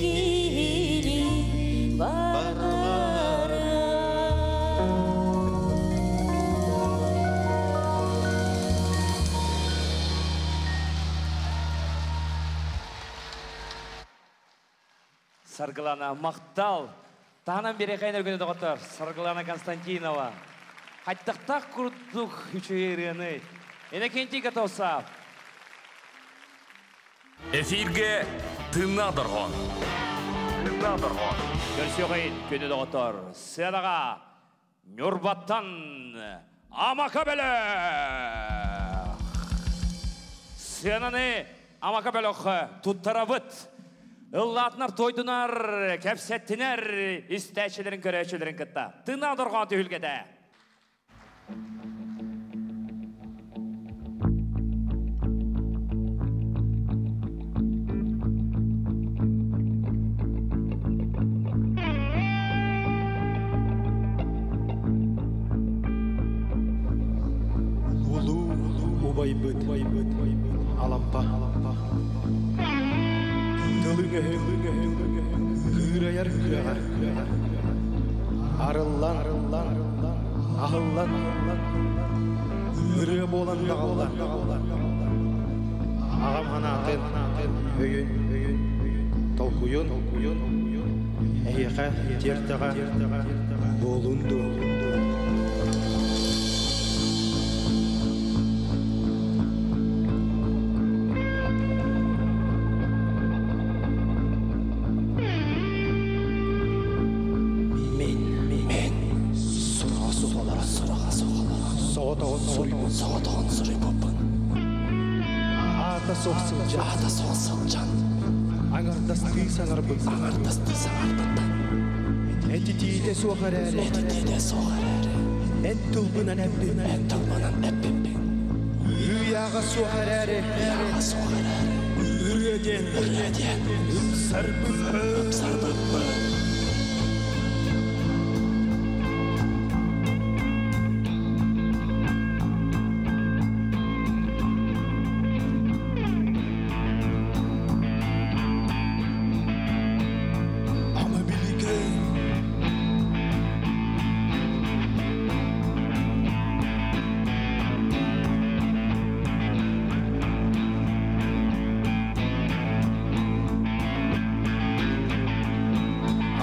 Силигири баргары. Саргылана Мақтал. Тағынан бере қайнар күні доғыттар. Саргылана Константинова. Қайттақтақ күрдік үчейрені. Энекенти готовса. Эфирге тына доргон. Тына доргон. Көрсөғейін күні доғыттар. Сынаға Нұрбаттан Амакабелі. Сынаны Амакабелі туттарабыт. Ыллатынар, тойдунар, кәпсәттінер, истәчілерін, көрәчілерін кытта. Тына доргон түйілгеде. Улуу убайбыт, алампа, тылың кыырайар кыаҕа, арыллан, аһыллан, ырыа буолан даҕаллан, аҕам ханаатын, өйүн, толкуйун, эһиэхэ тиэртэҕэ буолун дуу. Мен, мен, сураға суғалара, сураға суғалара, Соҕотоҕун суруйбун, соҕотоҕун суруйбуппун. Аата суох сылдьан, Аата суох сылдьан, аҥардастыы саҥарбыт, аҥардастыы саҥарбыттан, этитиитэ суох эрээри, этитиитэ суох эрээри, эн тылбынан эппин, эн тылбынан эппиппин, ыйааҕа суох эрээри, ыйааҕа суох эрээри, Ырыа диэн ыпсарбыппын. Ama bilgen.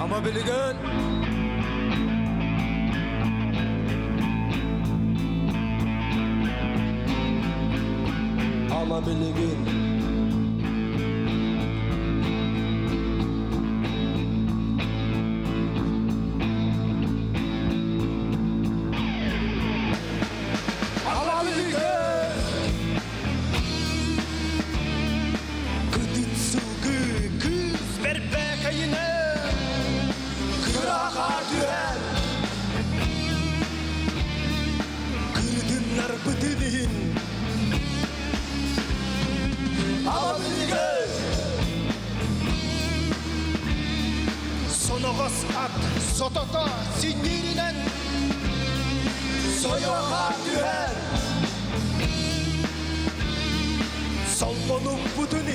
Ama bilgen. Ama bilgin. Ama bilgin. Кытыт сылгы кыз бербекайына Кыраға түһэр Кырдыннар бытынын. Ama bilgin. Соноҕос ат сотото синниринэн Сойоға түһэр Солбонук бутун.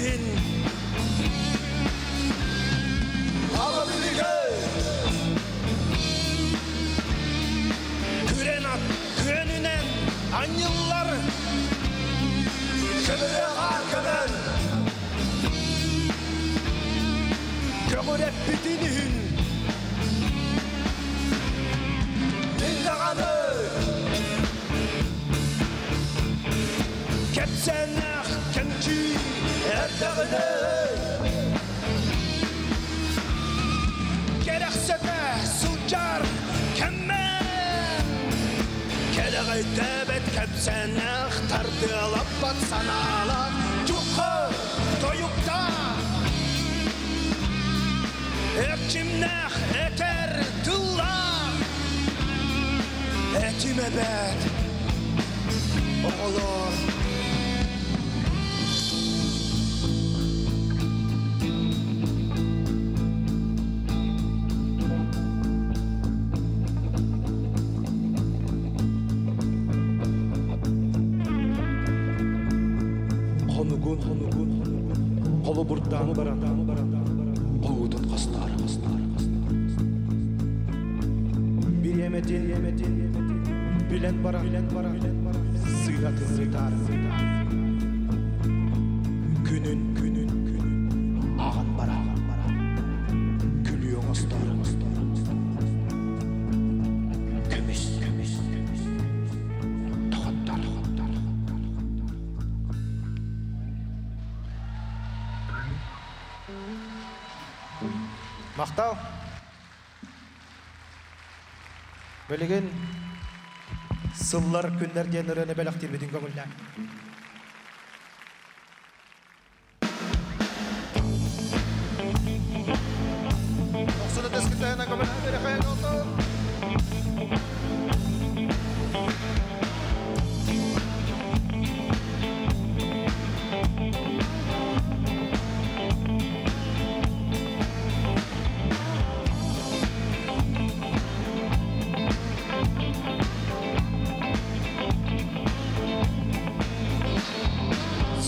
Ama bilgin. Күрен ат күөнүнэн анньыллар Көмүрэ көмөн Көмүрэ бүтүнүн. Мин даҕаны Кэпсэнэх кэмчи эрдэҕинэ Кэрэхсэтэ сылдьар кэммэн Кэлэҕэйдээбэт кэпсэнэх тардыалаппат санаалаах Дьухха тойукта Эрчимнээх этэр тыллаах Этим эбэт оҕолор. Хонугун хонугун холобурдаан баран хоутун хостоор. Биреметин билен баран сыгатын сытар. Күнүн күнүн ағын бара күлүөң остоор. Көмүс көмүс тоҕоттор. Мақтал. Бөлеген сыллар күннер диэн ырыаны бэлэхтиир көңүллээн. Oksana teskitehena көмөлө хайын oldu.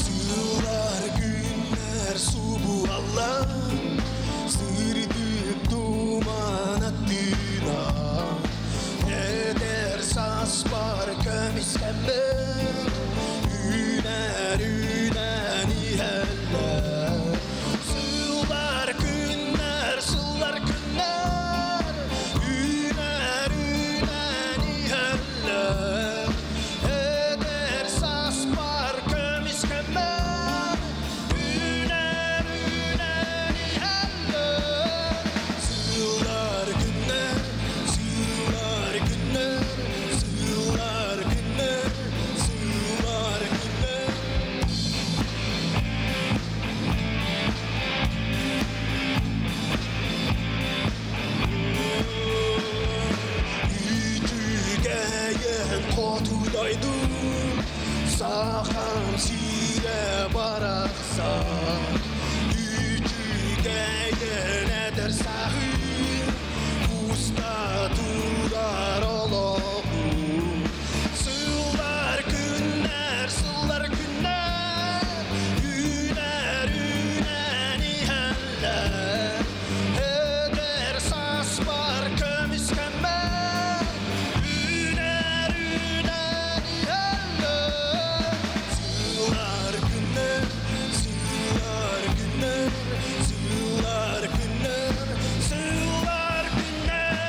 Сыллар күннер субуаллар Сырдык туман аттына Эдер саспар көмүскэммет Үнэр үнэн иһэллэр. Сыллар күннер, сыллар күннер Үнэр үнэн иһэллэр. Эдер саспар көмүскэммет Үнэр үнэн иһэллэр. Сыллар күннер, сыллар күннер, сыллар күннер, сыллар күннер. Үтүгэйэн хотудайдым Сахам сире барахсан. Күөгэйэн эдэр саһын Уста турар олоҕум Сыллар күннэр, сыллар күннэр Үүнэр, үүнэн иһэллэр Эдэр сааспар көмүскэммэр Үүнэр, үүнэн иһэллэр Сыллар күннэр, сыллар күннэр Сыллар күннэр, сыллар күннэр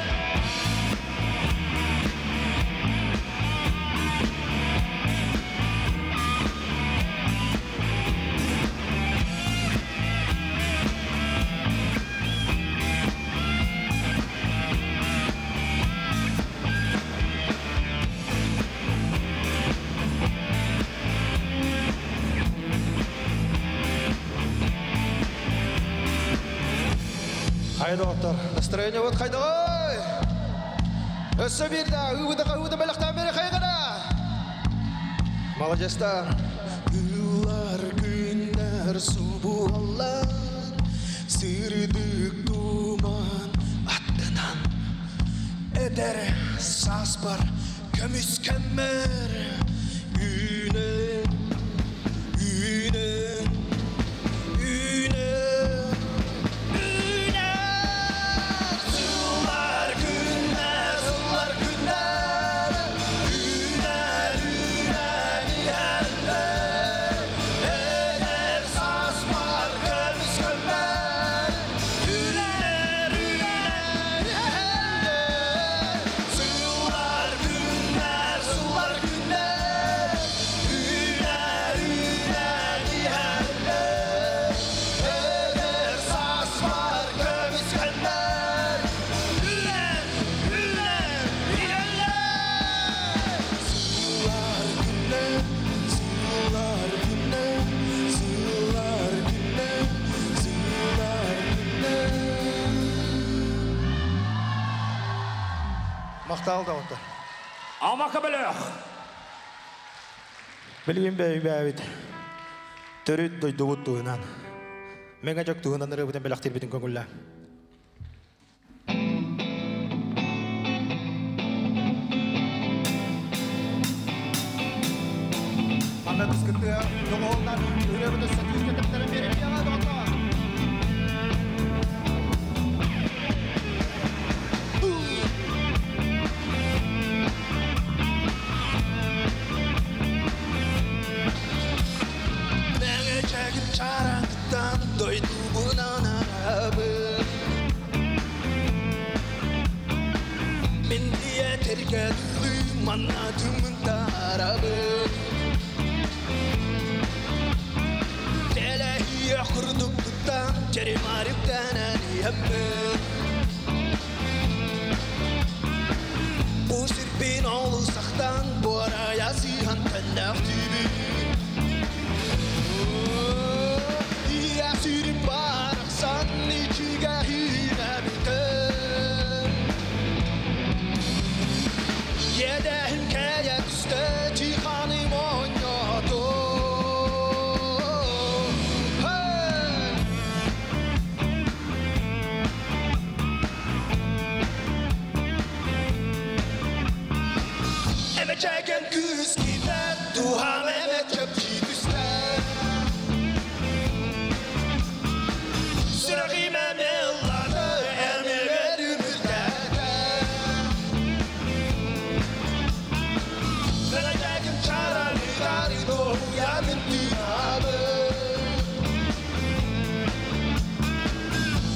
Хайда оттар. Настроение вот хайда ой. Өссө бирда, ыбыда ыбыда белахтан бери хайгана. Молодецтар. Ылар күннэр субуллар Сырдык туман аттынан Эдэр сааспар көмүскэммэр Үүнэн, үүнэн, үүнэн, үүнэн Сыллар күннэр, сыллар күннэр Үүнэр, үүнэн иһэллэр Эдэр сааспар көмүскэммэр Үүнэр, үүнэн иһэллэр Сыллар күннэр, сыллар күннэр Үүнэр, үүнэн иһэллэр Эдэр сааспар көмүскэммэр Үүнэр, үүнэн иһэллэр Сыллар күннэр, сыллар күннэр, сыллар күннэр, сыллар күннэр Мактал да оттар. Амака бөлөх. Билигин бэйбээбит. Төрүт дойдубут туһунан. Мега жок туһунан ырыбытын белахтирбитин көңүллэ. Анда түскүттү доҕолдан үрөбүтэ сатыыска тэптэрэн берем яга доҕотто. Мэҥэ чэгим чараңыттан дойдубунан арабын Мин диэтэргэ дылы манна тымын тарабын Тэлэһиэ курдук туттан черемарыптанан иһэммин Бу сирбин олусахтан буорая сыһан тэннэхтибин Я сирим барахсан ичигэ хинэбитэн Едэхим кэйэ түстэ чиханым онньото Hey! Эме чэкэн күүс киирбэт, туһам эме чэпчи түстэ Сүрэҕим эме ыллады, эмэбэр үмүрдэтэ Мэҥэ чэкэн чараныгар доһуйамын тыынабын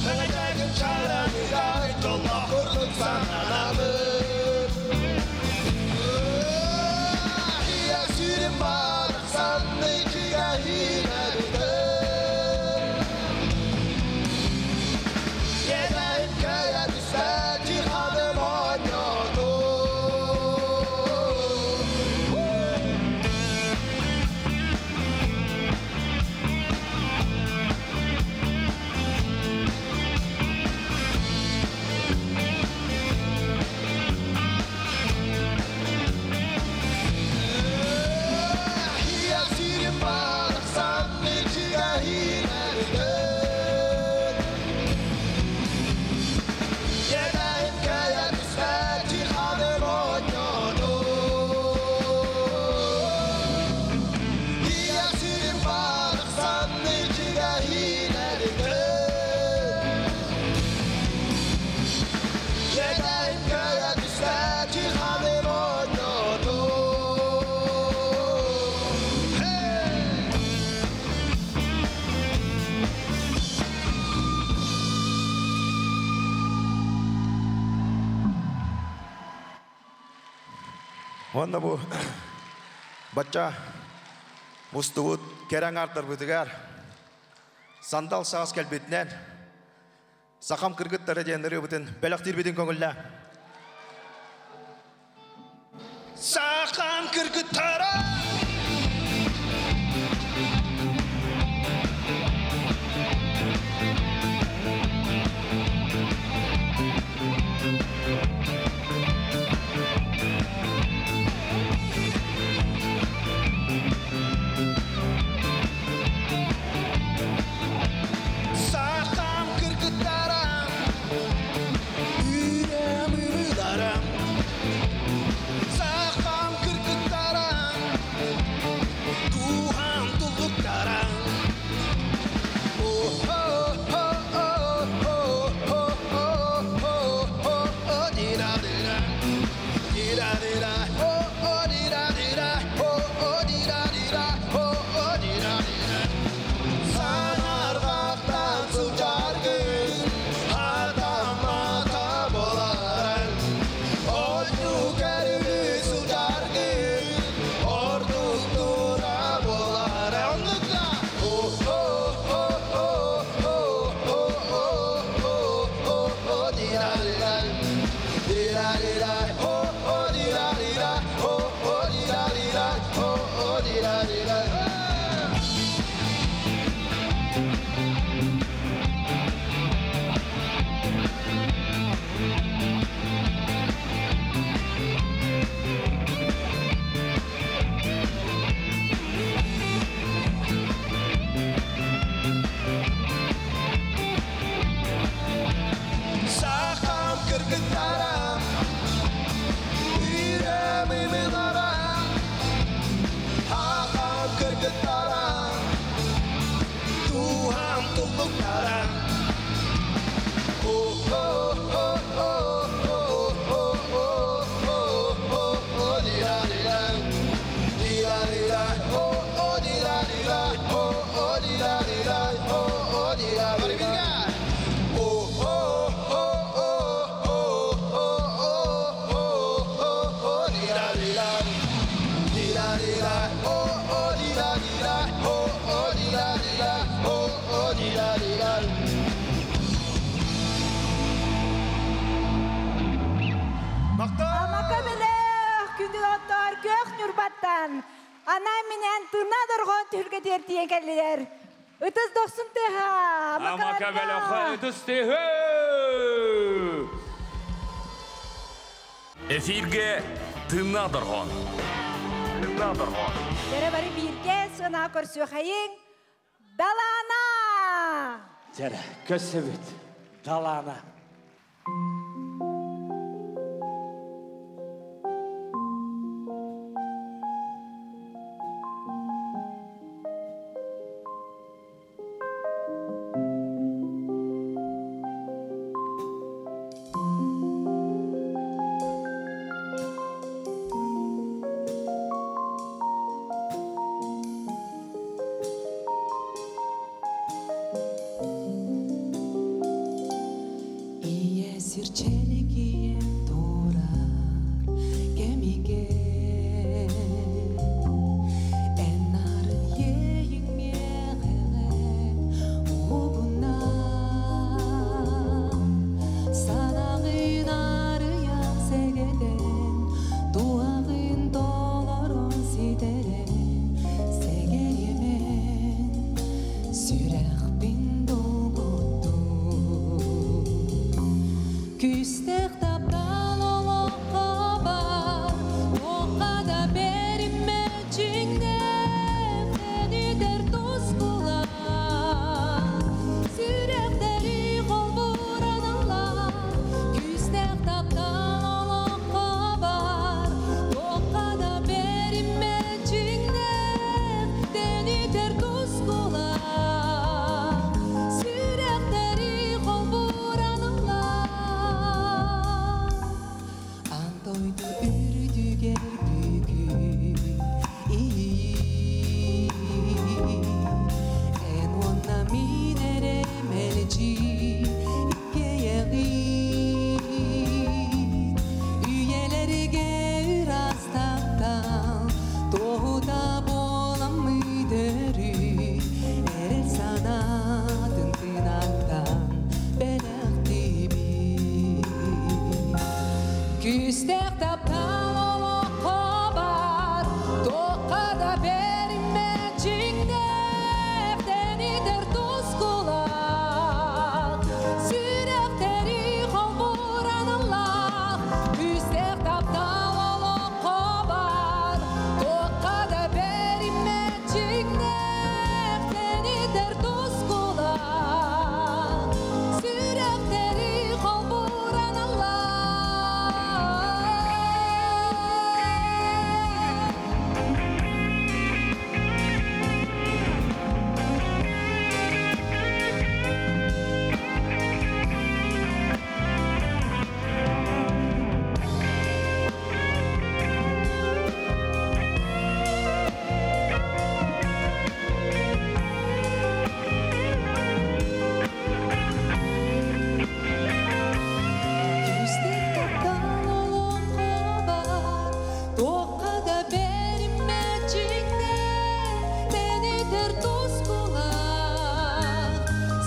Мэҥэ чэкэн чараныгар дьоллоох курдук сананабын Я сирим барахсан ичигэ хинэбитэн Едэхим кэйэ түстэ чиханым онньото Я сирим барахсан Онна бу бачча мустубут кэрэ аҥаардарбытыгар сандал саас кэлбитинэн Сахам кыргыттара диэн ырыабытын бэлэхтиирбитин көҥүллээ. Сахам кыргыттара! Сахам кыргыттара, үүрем ымыыларым. Сахам кыргыттара, дууһам туллуктара. Санарҕахтан сылдьаргын, хатаммата буоларын. Оннук өрүү сылдьаргын, ордук тура буолара. Оннук да! Сахам кыргыттара, үүрем ымыылара. Сахам кыргыттара, дууһам туллуктара. Амака бөлөх, күндү доҕоттор, көх Ньурбаттан. Ана минэн тына дорҕоон түһүлгэ тиэртийэн кэллилэр. Ытыс дохсун тыаһа! Амака бөлөх ытыс тыаһа! Эфиргэ тына дорҕоон. Тына дорҕоон. Бэрэ бары бииргэ сыана көрсүөхайыҥ. Далаана! Дьэрэ, көрсөбүт. Далаана. Күүстээх таптал олоххо баар, туохха да бэриммэт дьиҥнээх, тэнитэр тускулаах. Сүрэхтэри холбуур аналлаах, күүстээх таптал олоххо баар, туохха да бэриммэт дьиҥнээх, тэнитэр тускулаах. Сүрэхтэри холбуур аналлаах. Күүстээх таптал олоххо баар, туохха да бэриммэт дьиҥнээх, тэнитэр тускулаах.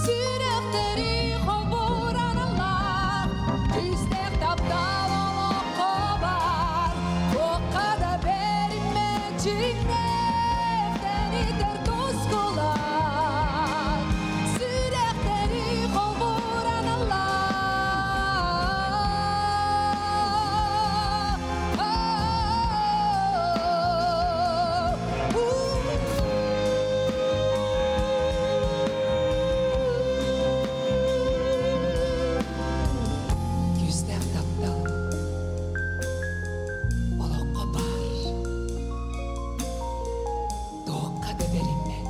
Сүрэхтэри холбуур аналлаах, күүстээх таптал олоххо баар, туохха да бэриммэт дьиҥнээх, тэнитэр тускулаах. Сүрэхтэри холбуур аналлаах. Күүстээх таптал олоххо баар, туохха да бэриммэт.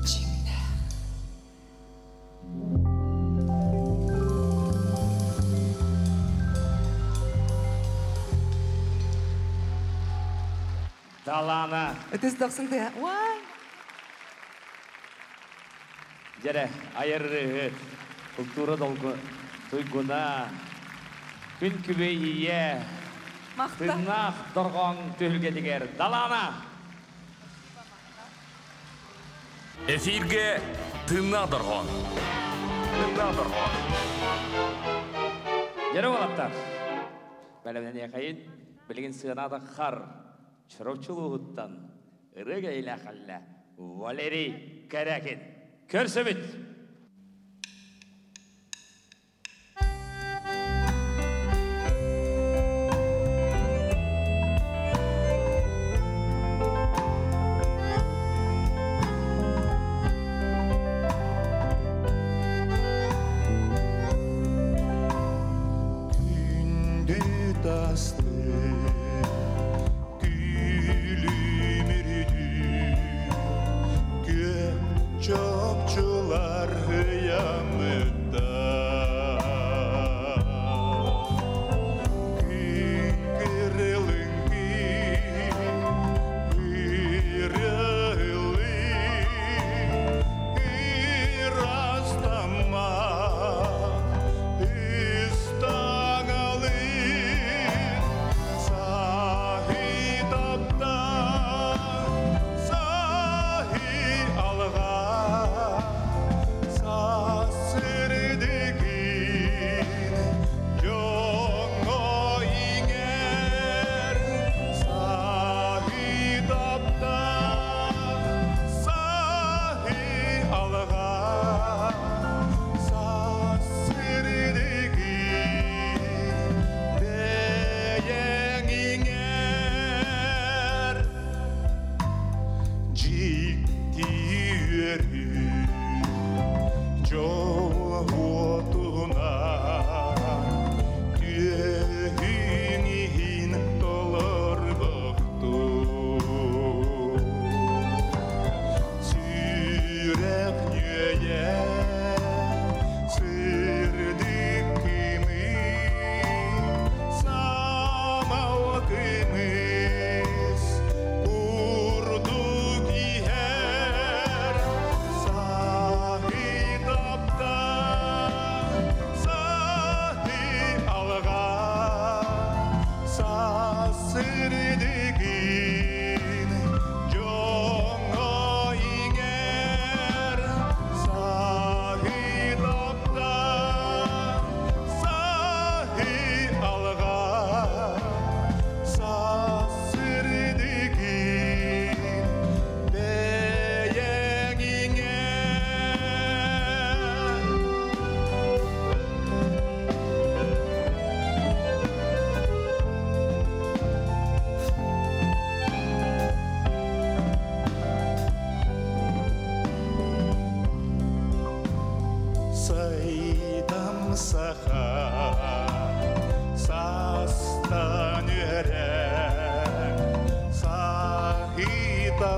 Дьиҥнээх. Далана. Ытыс дохсун тыа. Уай! Дьэрэ, айар культура долгу туйгуна. Күн күбэй ийэ. Тыыннаах дорҕоон түһүлгэтигэр Далана. Эфирге тыыннаах дорҕоон. Тыыннаах дорҕоон. Дьэрэ уолаттар. Бэлэмнэниэхэйин билигин сыанада хар Чурапчы улууһуттан ырыа илээхэллэ Валерий Корякин. Көрсөбүт! Күндү тасты күлүмүрдү Күөх чопчулар ыйамыта Күн кырылыҥ ырылы Ырастама Ыстаҥалыы Саһы тапта Саһы алға Сасырдыкин Дьоҥҥо иҥэр Саһы тапта Саһы алға Сасырдыкин Бэйэҥ иҥэр Дьикти үөрүү Дьол уотунан Түөһүҥ иһин толорбохтуу Сүрэх нүөйэ Сырдык кымыс Самал кымыс Курдук иһэр Саһы тапта Саһы алға Сасырдыкин Дьоҥҥо иҥэр Саһы тапта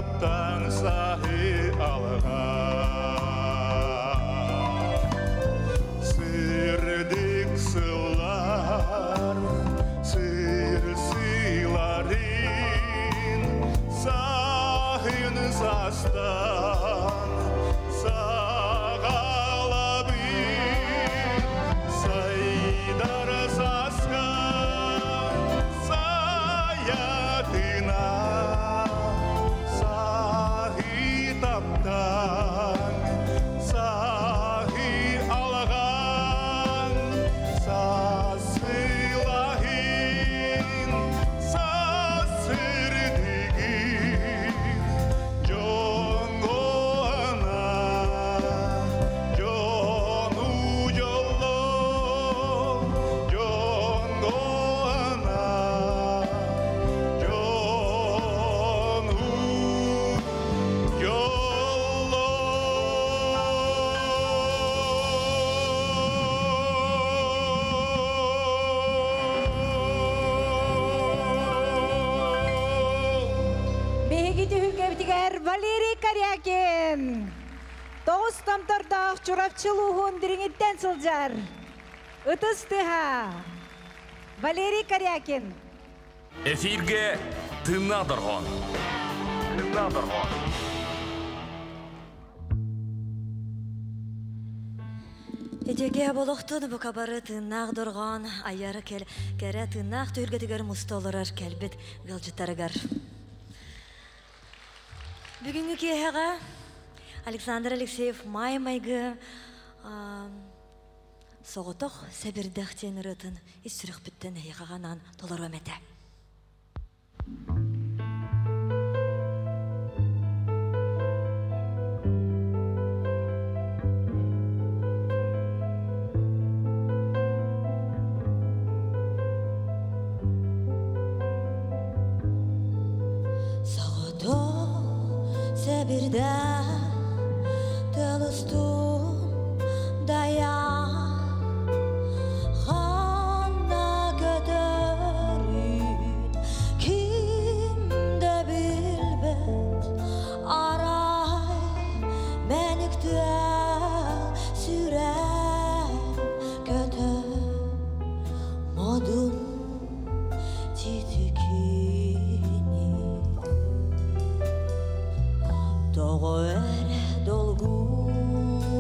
таптан сахи алға. Сырдык сылар, сыр сыларын, сахын састан, сағалабын, сайдар сасқа, саятына, сахи таптан, сахи алған, сасылахин, сасырдыгин, жоңгоана, жону жолло, жоңгоана, жону жолло. Биһиги түһүлгэбитигэр Валерий Корякин. Тоғыз томтордоох чурапчы улууһун дириҥиттэн сылдьар. Ытыс тыаһа. Валерий Корякин. Эфирге тыыннаах дорҕоон. Тыыннаах дорҕоон. Үтүө буолуохтун бука бары тыыннаах дорҕоон айар кэл кэрэ тыыннаах түһүлгэтигэр муста олорор кэлбит ыалдьыттарыгар. Бүгүҥҥү киэһэҕэ Александр Алексеев Маай Майгы соҕотох сэбирдэх диэн ырыатын ис сүрэхпиттэн эһиэхэ анаан толоруом этэ. Соҕотох сэбирдэх тылыстум дайан ханна көтөрүн ким да билбэт арай мэниктээ сүрэх көтөр модун титикини тоҕо эрэ долгуйан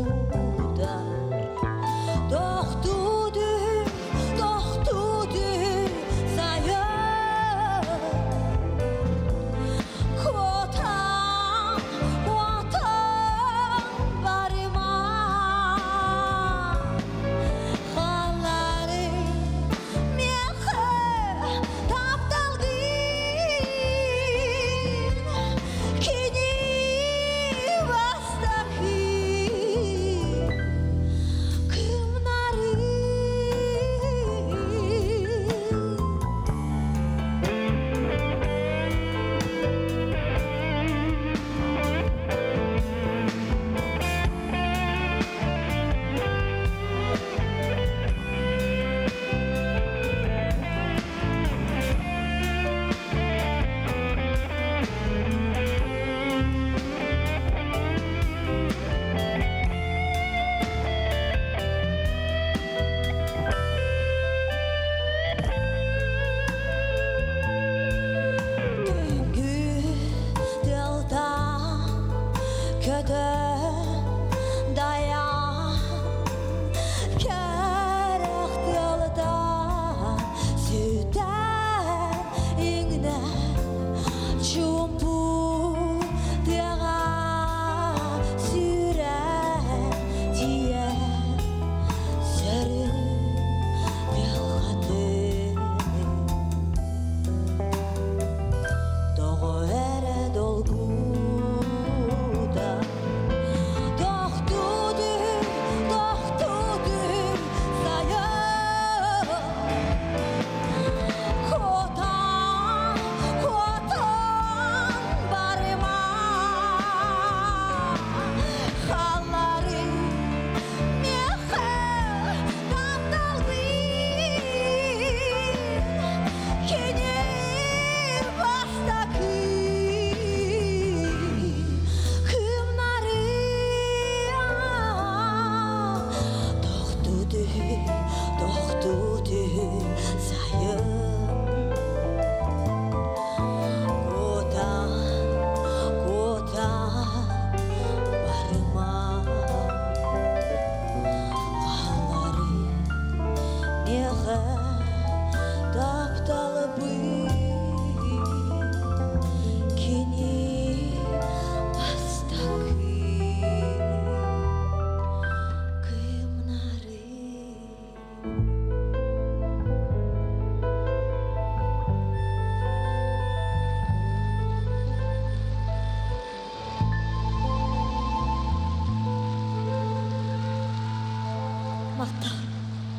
Мактал.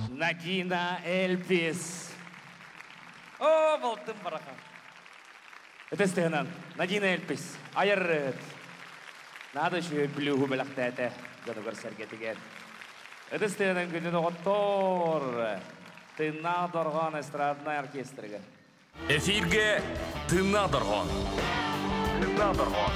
Надина Эльпис. О, балтым бараха. Этестehынан Надина Эльпис. Айырыт. Надо еще блюгу беләхтәтә. Жанугар сәргетигер. Этестehынан күнүн оғыттор. Тына дорган эстрадный оркестрге. Эфирге тына доргон. Тына доргон.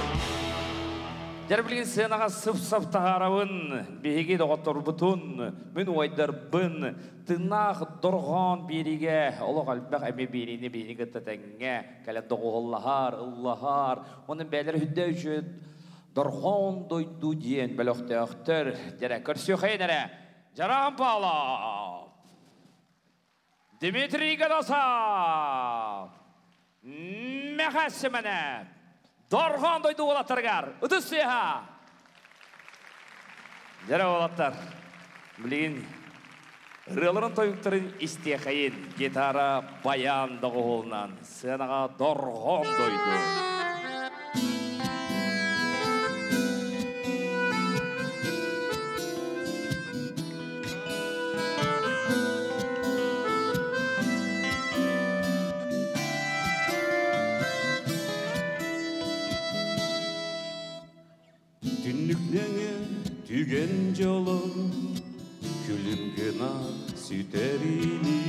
Жар билген сценаға сып-сап тағарауын, биһиги доҕотторбутун, мин уайдарбын, тынаах дорҕоон биэриигэ, олох элбэх эмиэ биэриини биһини кытта тэҥҥэ, кэлэн доҕуһуллаһар, ыллаһар, онон бэйэлэрэ үрдэ үчүгэй дорҕоон дойду диэн бөлөхтөөхтөр, дьэрэ көрсүөххэйин эрэ, Дьараан Павлов, Дмитрий Годосов, Мэхээс Сэмэнэп, Дорҕоон дойду уолаттарыгар, ытыс тыаһа! Дьэрэ уолаттар, билигин ырыаларын тойуктарын истиэхэйин, гитара баян доҕуһуолунан сыанаҕа Дорҕоон дойду. Түннүк нөҥүө түгэн дьоло Күлүм гына сүтэрини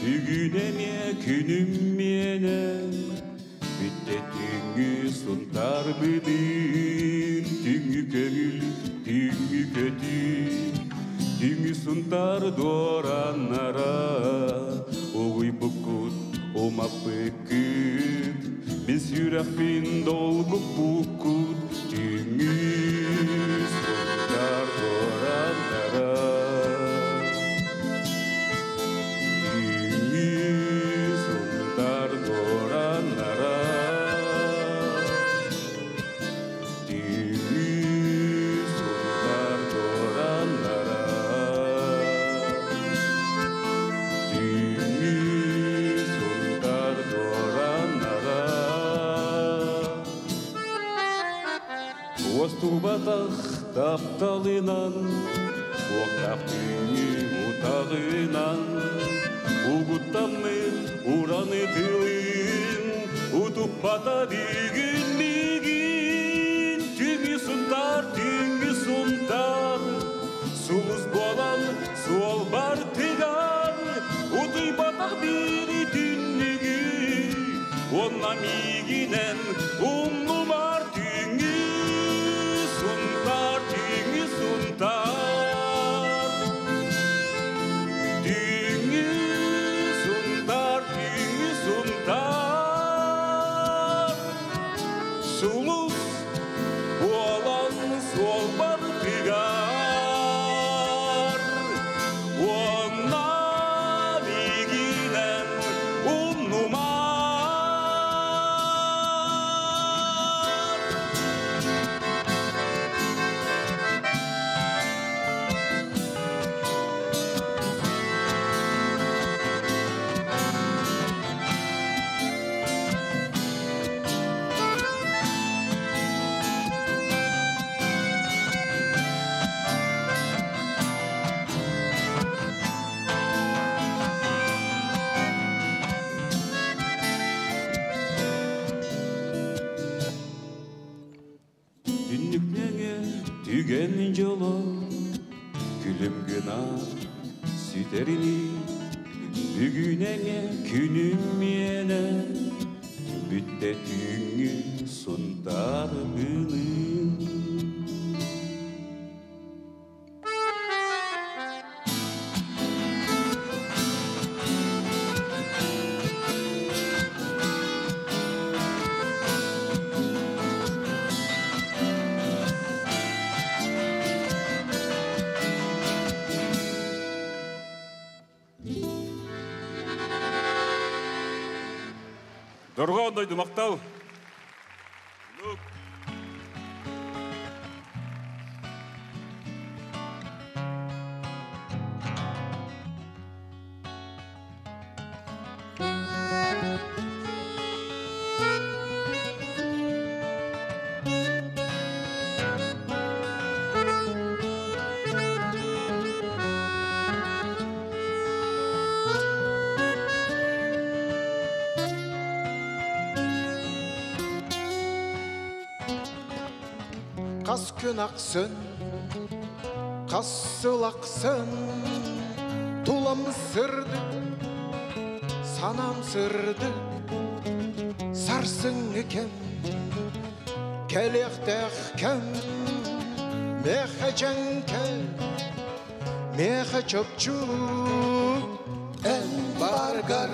Бүгүн эмиэ күнүм миэнэ Бүттэ түүҥҥү сунтар быдын Түүҥҥү көҥүл, түүҥҥү көтүү Түүҥҥү сунтар дуораннара Угуйбуккут, умаппыккыт Мин сүрэхпин долгуппуккут Түүҥҥү сунтар дуораннара Түүҥҥү сунтар дуораннара Түүҥҥү сунтар дуораннара Түүҥҥү сунтар дуораннара Уостубатах тапталынан Уохтаах түүҥҥү утаҕынан Угуттаммыт ураны тылын Утуппата бүгүн миигин Түүҥҥү сунтар, түүҥҥү сунтар Сулус буолан суолбар тыгар Утуйбатах биир түннүгү Онно миигинэн умнумар Түүҥҥү сунтар, түүҥҥү сунтар Түүҥҥү сунтар, түүҥҥү сунтар Сулус буолан суолбар тыгар Онно миигинэн умнумар Түннүк нөҥүө түгэн дьоло Күлүм гына сүтэрини Бүгүн эмиэ күнүм миэнэ Бүттэ түүҥҥү сунтар быылын Дорҕоон дойду махтал. Қас күн ақсын, қас сыл ақсын, Тулам сырды, санам сырды, Сарсың екен, келектек кем, Меха жеңке, меха чопчу, Эн баргар,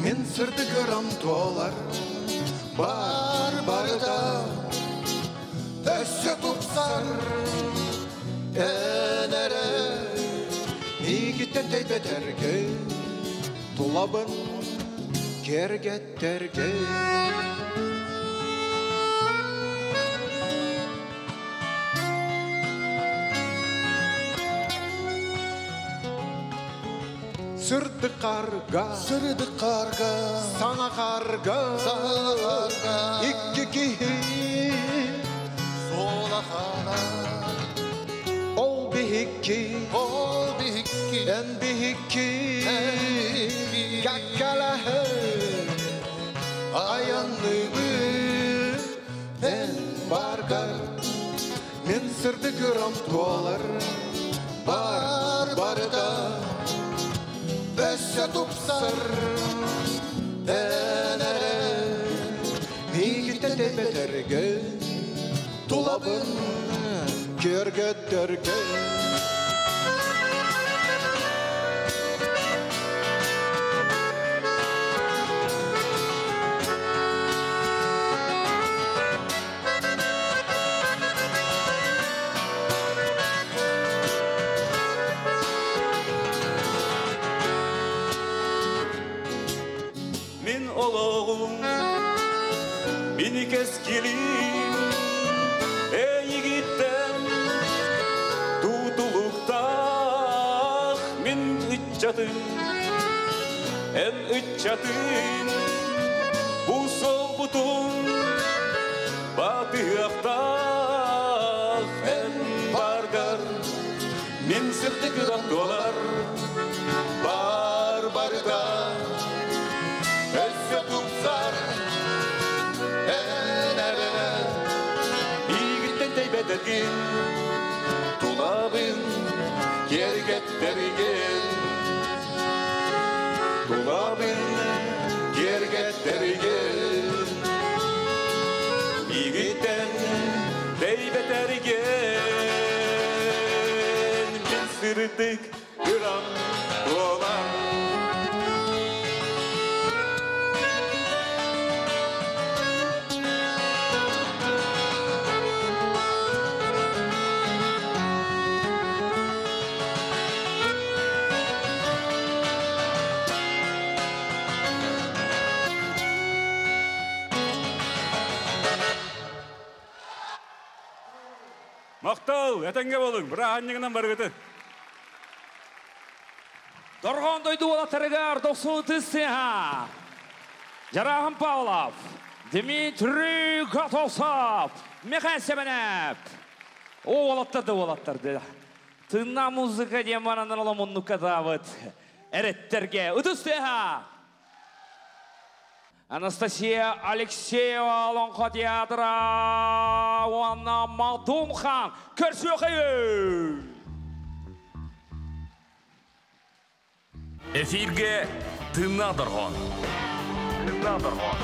мен сырды грам толар, Бар барда, өссө тупсар, Энере, мигиттен тейбетерге, Тулабын кергеттерге. Сырды қарға, сырды қарға, саңа қарға, саңа қарға, икки кихи, сола хана. Ол бихикки, ол бихикки, эн бихикки, каккалахы, аянныбы, эн баргар, мен сырды грам туалар, бар барда, өссө тупсар, энере, мигиттен тепетерге, тулабын кергеттерге. Мин ологум, мини кескилим, Эйигиттен тутулуктах, Мин ытчатын, эн ытчатын, Бу сол бутун батыахтах, Эн баргар, мин сырты кырам долар, Бар барда, өссө тупсар, энере, Игиттен тейбетерген, тулабын кергеттерген, Тулабын кергеттерген, Игиттен тейбетерген, Мин сырдык грам долар. Мақтал, әтәңге болың, бір анныңынан барғыты. Дорғон дойду олаттарыгар 90 Жарахан Павлов, Дмитрий Готовцов, Михаил Семенев. О, олаттарды, олаттарды. Тына музыка демананан оламонну кадавыт. Эреттерге. Үтістеха. Анастасия Алексеева, Олонхо театра, Уанна Малдунхан, Көрсөкөйі! Эфирге тына доргон. Тына доргон.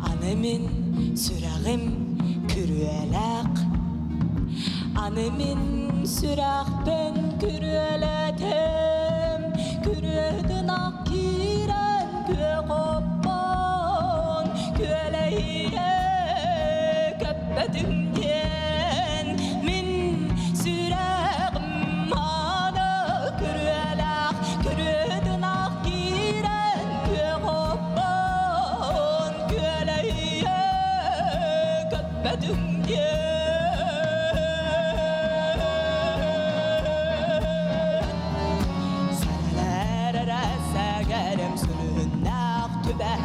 Анымын сүрәғім күрүәләк, Анымын сүрәқпен күрүәләтем, Күрүәдін ақ кирен күе қоппан, Күәләйре көппәтімден. Мин сүрәғім аны күрүәләк, Күрүәдін ақ кирен күе қоппан, Күәләйре көппәтімден. Сәрәрәрә сәгәрем сүрүннәк түбә.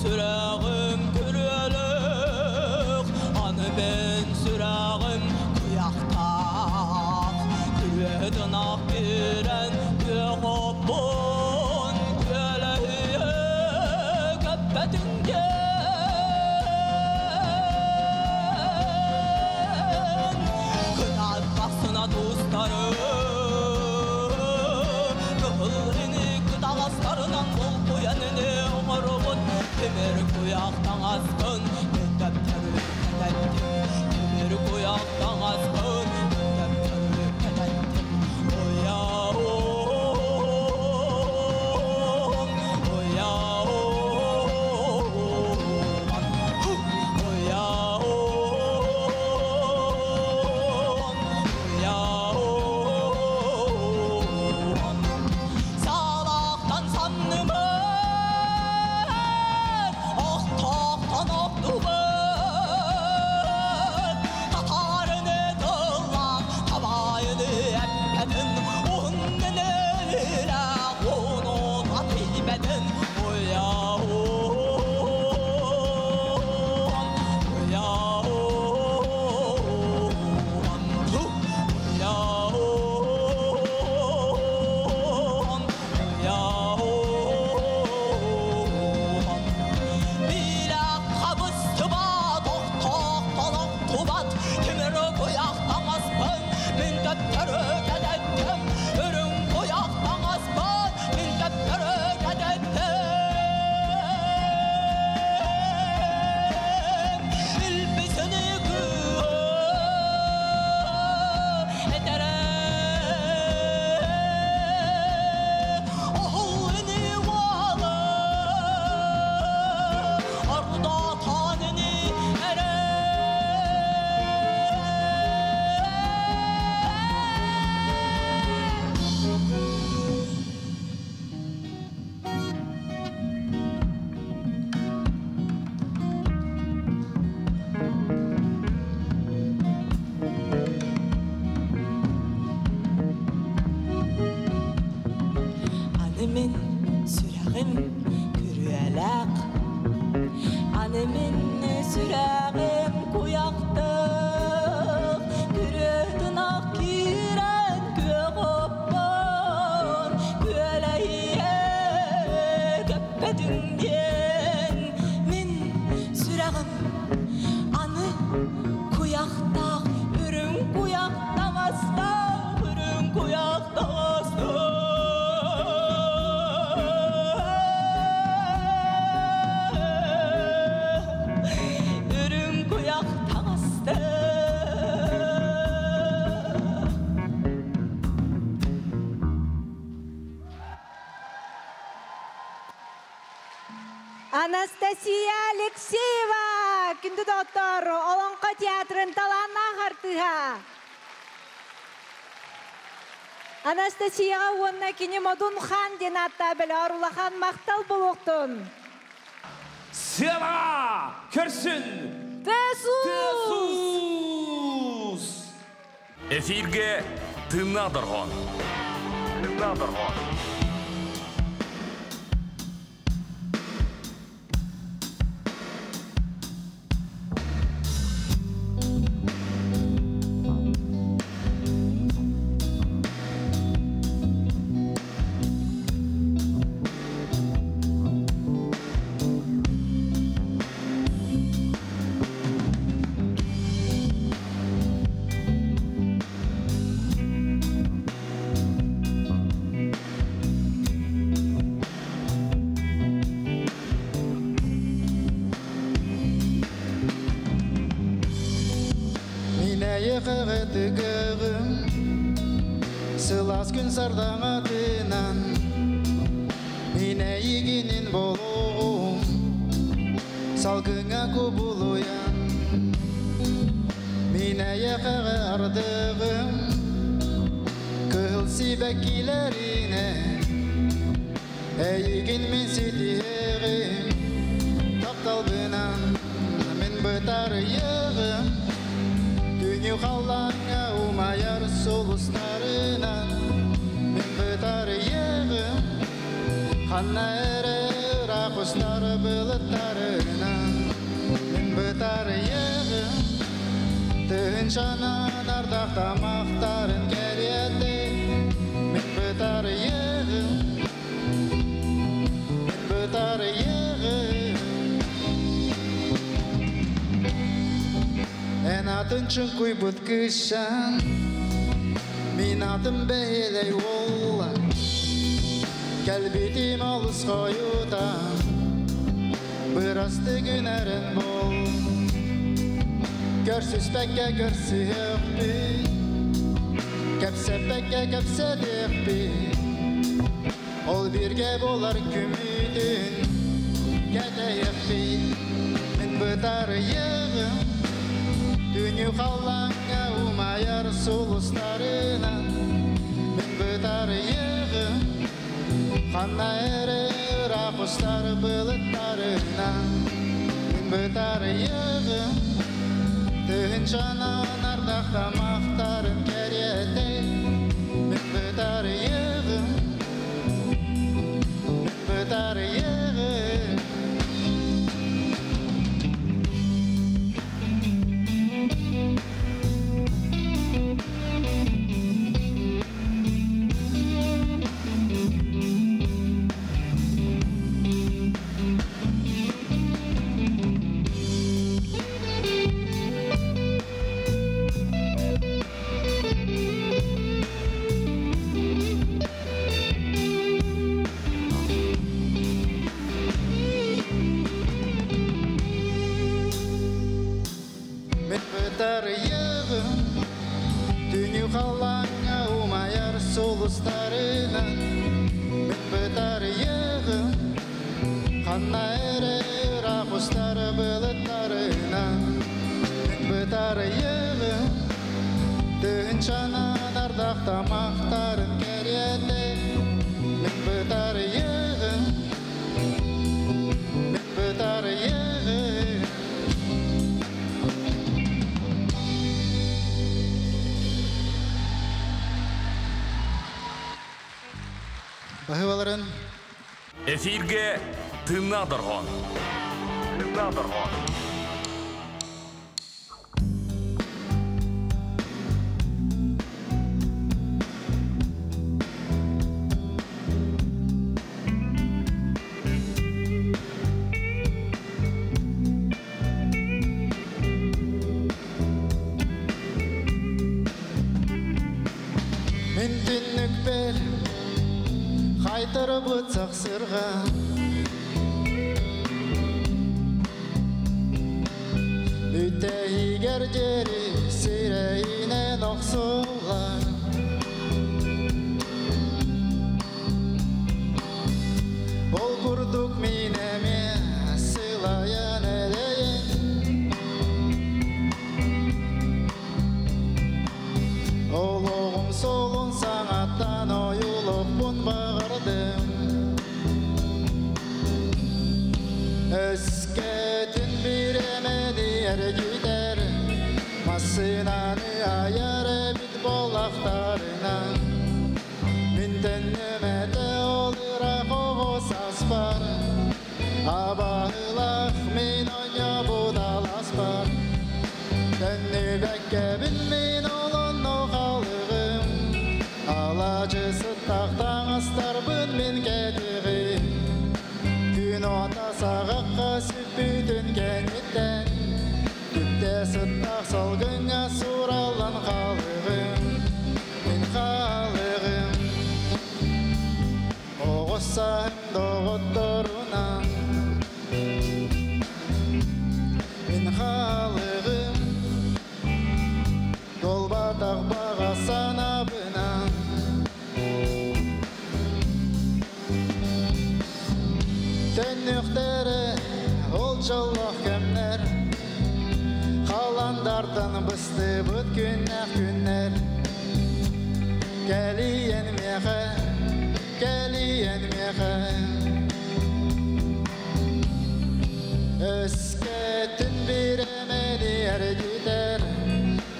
сүрәгім күрелік, Аны мен сүрәгім куяқтақ. Күретін ақ керен көғоппын, Көлейі көппәтінген. Кынат басына достары, Кығыл ini кытағастарынан қол қояныны оңырығын, Темір куяқтан асқын, Кәтәптәрі кәтәттім. Темір куяқтан асқын, Кәтәптәрі кәтәттім. Ояуым, ояуым, ояуым, ояуым. Салақтан саннымын, Ақтақтан ақтубын, Татарыны тыллақ, табайыны әппәдін, Онныны іләқ, оны татибәдін. Ояуым, ояуым, ояуым, ояуым. Билек қабыстыба, тоқтоқталақ тубат, Темір қояқтан аспын, мен тәптәрі кәдәттім. Үрің қояқтан аспын, мен тәптәрі кәдәттім. Илбисini әтәрі, Oğlunu valı, Arda tanını ere. Анымын сүрәгім күрәләк, Анымын сүрәгім куяқтық, Күрөтін ақ кирен көғоппын, Күәләйе көппәтінген. Мен сүрәгім аны куяқтақ, Үрің куяқтақ астақ, Үрің куяқтақ астақ. Үрің куяқтақ астақ. Анастасия Алексеева, күнді доктор, Олонқо театрын таланна хартыға. Анастасияға онна кені модун хан ден атта білі арулахан мақтал болуқтын. Сыла! Көрсін! Тесус! Тесус! Эфирге тынадырғон. Тынадырғон. Минәйе қағытыгығым Сылас күн сардаңатынан Минәйігінін болуғым Салгыңа кубулуян Минәйе қағы ардығым Кыл сибәкиләріне Әйігін мен сетиғім Тапталбынан мен бытарыйығым Түню қалаңа умаяр солустарынан Мен бытарыйығым Ханна әрі рақ устар былыттарынан Мин бытарыйыгым Тыһынчанан ардах тамақтарын кәриәте Мин бытарыйыгым Мин бытарыйыгым Эн атын чын куйбут кышан Мин атым бәйләй олла Кәлбитим алыс қоютан Бырасты күнәрін бол. Көрсүспәккә көрсүһөкпү Кәпсәпәккә кәпсәдекпи Ол бирге болар күмүтүн Кәтәйекпи Мин бытарыйыгым Түнү халлаңа умаяр сулустарынан Мин бытарыйыгым Ханна эре ырак устар былыттарынан Мин бытарыйыгым Тыһынчанан ардах тамақтарын кәриәте Мин бытарыйыгым Мин бытарыйыгым Мин бытарыйыгым Түнү халлаңа умаяр сулустарынан Мин бытарыйыгым Ханна эре ырак устар былыттарынан Мин бытарыйыгым Тыһынчанан ардах тамақтарын кәриәте Мин бытарыйыгым Мин бытарыйыгым Баһыбаларын Эфирге тынна доргон. Тынна доргон. Мин түннүкпер Хайтырып сырға Бүтәйгер жери сирейинен оксулар Ол курдук минеме сылаян элейин Ологум солун саңаттан оюлукпун багырдым Өскетин биремени эргитер Масынаны аяр бит болактарынан Минтен немете олыра когос аспар Абаһылах мин оня будаласпар Төннүбәккәбин мин олонно халыгым Алажысы тақтаңыстарбын мен кәтігім Күн ота сағаққа сүппүтін кәнеттен Түпте сыттақ салгыңа суралан қалығым Мен қалығым Оғысам доғытторунан Мен халығым Долбатақ баға санабынан Төннүктері ол жоллох кемнер Халандардан бысты бұт күннәк күннер Кәлиен меха, кәлиен меха Өскетін биремени эргитер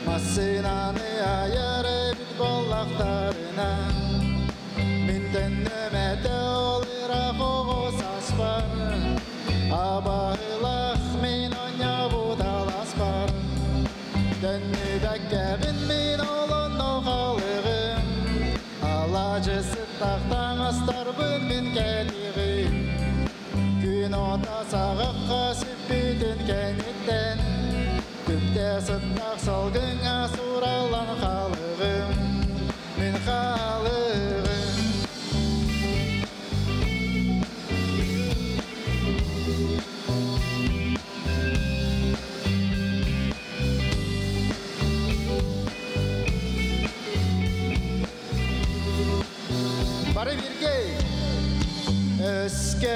Масынаны аяры бит боллақтарына Мин төннөмәтә олыра когос аспар Алажы сыттақтан астарбын мен кәдіғі. Күн ота сағыққа сүппетін кәнеттен. Түпте сыттақ салгыңа суралан қалығым. Мен қалығым. Бары бірге өске.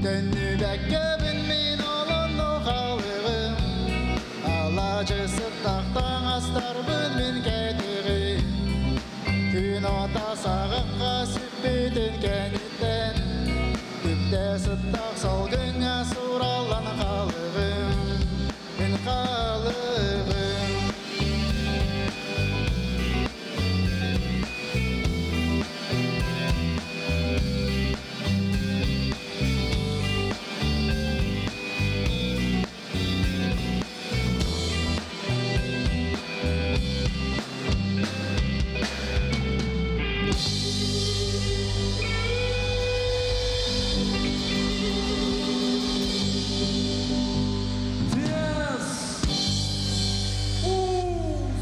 Төннүбәккәбин мин олонну халыгым. Алажы сыттақтан астарбын мен кәдіғі. Күн ота сағыққа сүппетін кәнеттен. Түпте сыттақ салгыңа суралан қалығым. Мен қалығым.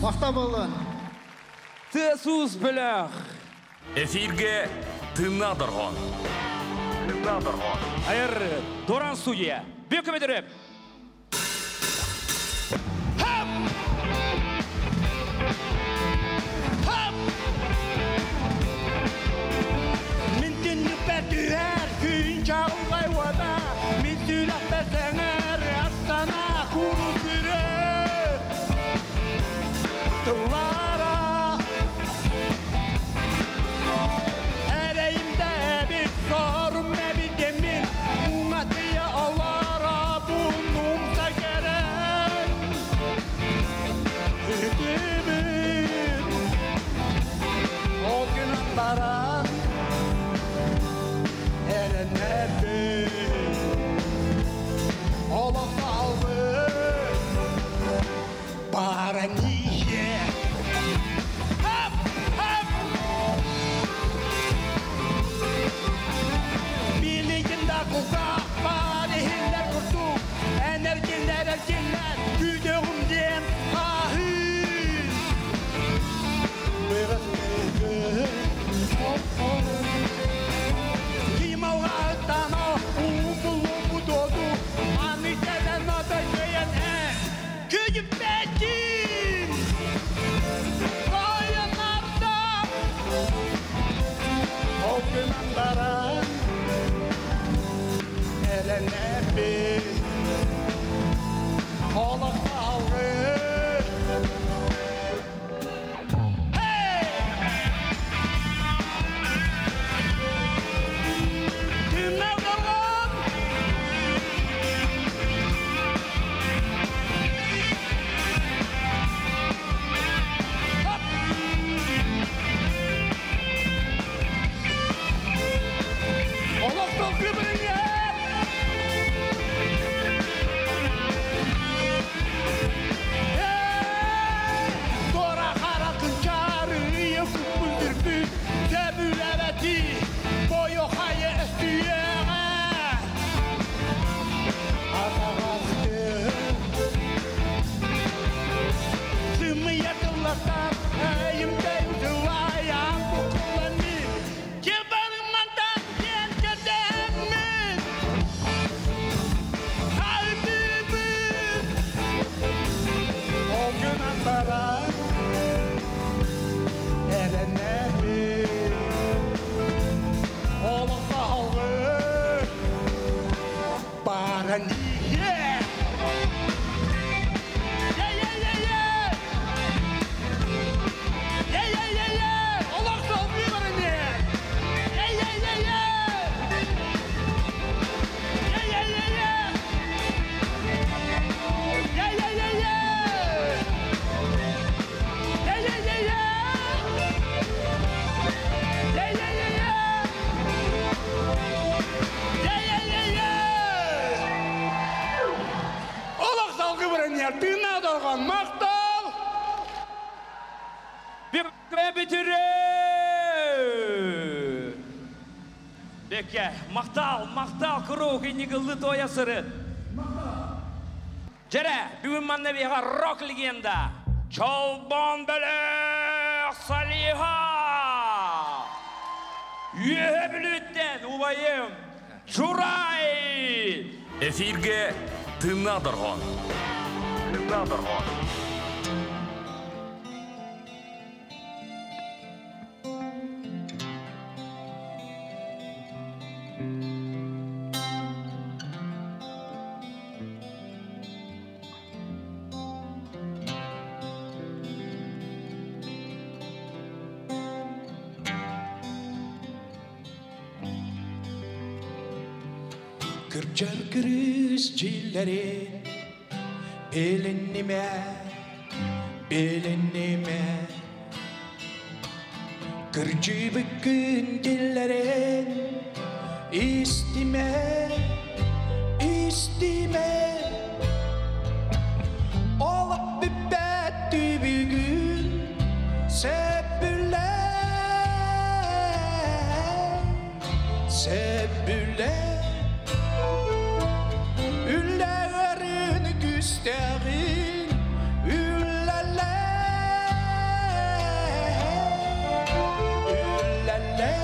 Мақта болын. Тесус біләх. Эфирге тына доргон. Тына доргон. Айыр Доран студия. Бек көмедіріп. Min түннүкпер түһэр күн чағылғай уада. Мин сүләкпер сәңәр астана куру сүрі. Тыллара. Әрәйімді әбі сорум әбі демин. Уңатыя алара бунумса керен. Үтімін. Ол күн аттаран. Эренебин. Олох алды. Барание. Хап, хап. Билигинда кулга бар ихиллер куртук. Энергинлер эргинлер күйдөгүмден ахын. Кималга умулуму доду. Аны телен адай көйен эн. Күйүп бетин. Koyunlarda O gün anlara Erenebin Olak algı Tümler dorgan. Олақтан күбіріңе. Дора қара күнчары күпүлдүрбү Тәбүләбәти бойо хайы өстүйеғе Атағасты Сымыя тыллатар әйімдей ұзылаян бұқыланы Кебарымандан кен кедемін Kalbimiz O gün antara Erenebin Olukta halgı Baraniye Yeah, yeah, yeah, yeah. Yeah, yeah, Бүтүрө! Бекке, мақтал, мақтал, курук, иннигылды тоя сырыт. Жере, бүгін манна беға рок легенда. Чолбон бөлек Салиха! Үйе білүттен, убайым, Чурай! Эфирге тына доргон. Тына доргон. Kırcar kırış cilleri Bilinime, bilinime Kırcı bükün dillerin İstime, istime Olup bibetti bir gün Sebüle, sebüle Üllerin güsterin Üllele Üllele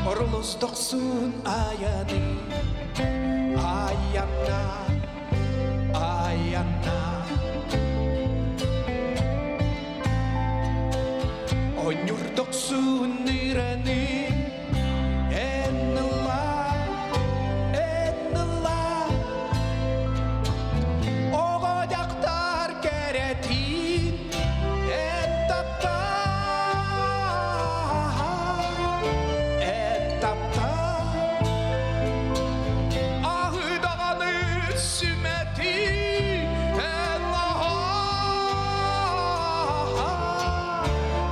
Oruluz doksun ayanı Ayana Ayana Onyurdoksun nireni Enla Enla Oğodaktar keretin En tapta En tapta Ahıdağını sümeti En aha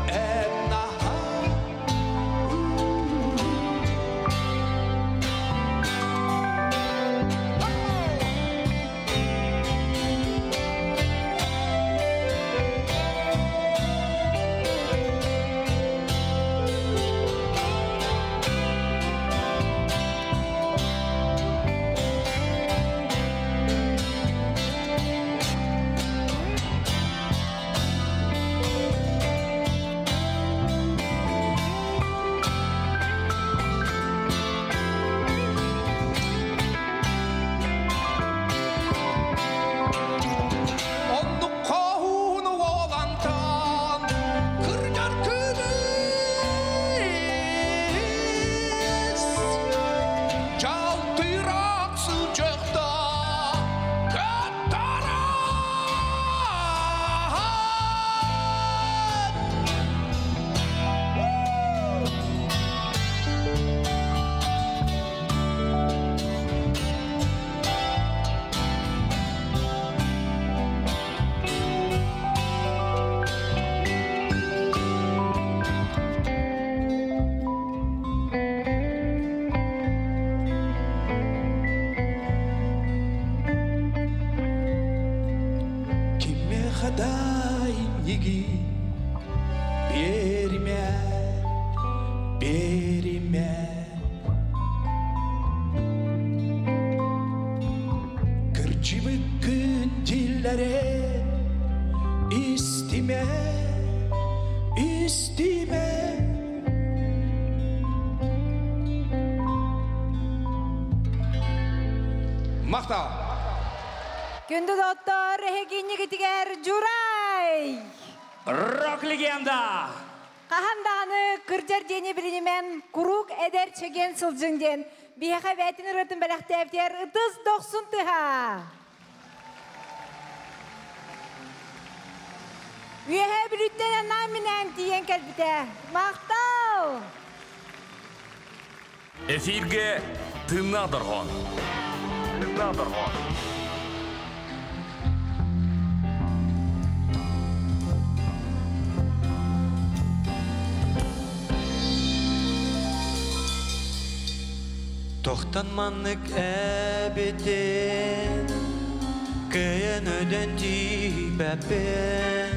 En aha Onu kohunu olantan Kırcar kınız Çaltırak sıcakta Kattaran Kime haday nigi Berime, berime Kırcı bükün dillere İstime, istime Мақтал. Күнді доттор, эгиннигитигер Журай! Рок легенда! Қахандағаны кыржар дені білінемен курук эдер чеген сылжың ден. Бияға бәтін ұрытын бәләқтәптер ытыз доқсын тыға. Үйе білүттен анаминен тиен кәлбіте. Мақтау! Эфирге тына доргон. Тына доргон. Тохтан маннык әбетен Кыйын өдөн тиийбэппин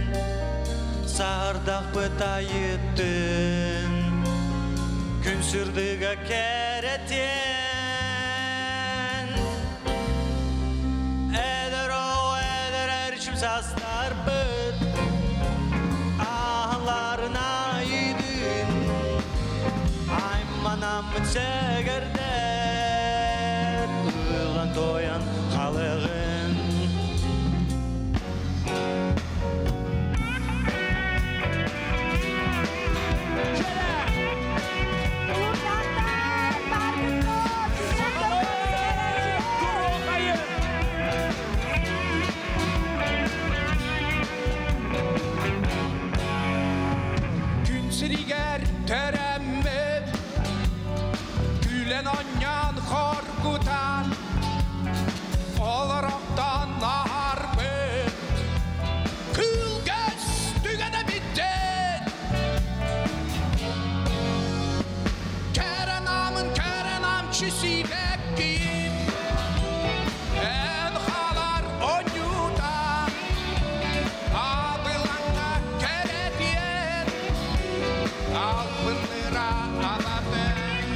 Саһардах бытайыттын Күн сырдыга кэрэтин Эдэр о эдэр эрчим састарбыт Аһаларын айдын Айманаммыт сэгэрдэр Ылан тоян халыгын. Күн сиригэр төрөммүт Күлэн онньон хоргутан Олороқтан аһарбыт Күлгэс түгэнэ биттин Кэрэн амын кэрэн амчы сибэккин Эн халар онньута Абыланга кэрэтиэн Албыныра алабын.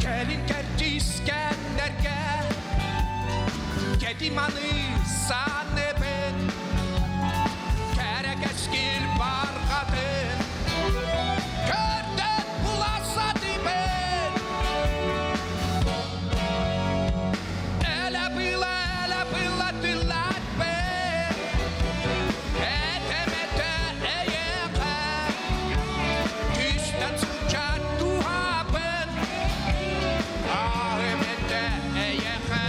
Кэлин кэрдиискэннэргэ Кэтиманы саныбын Кэрэкэскил барҕатын Көрдөн буласатыбын Элэ была, элэ была түллатпын Этемете эйэхэ Түстэн сылчат туһабын Ахымете эйэхэ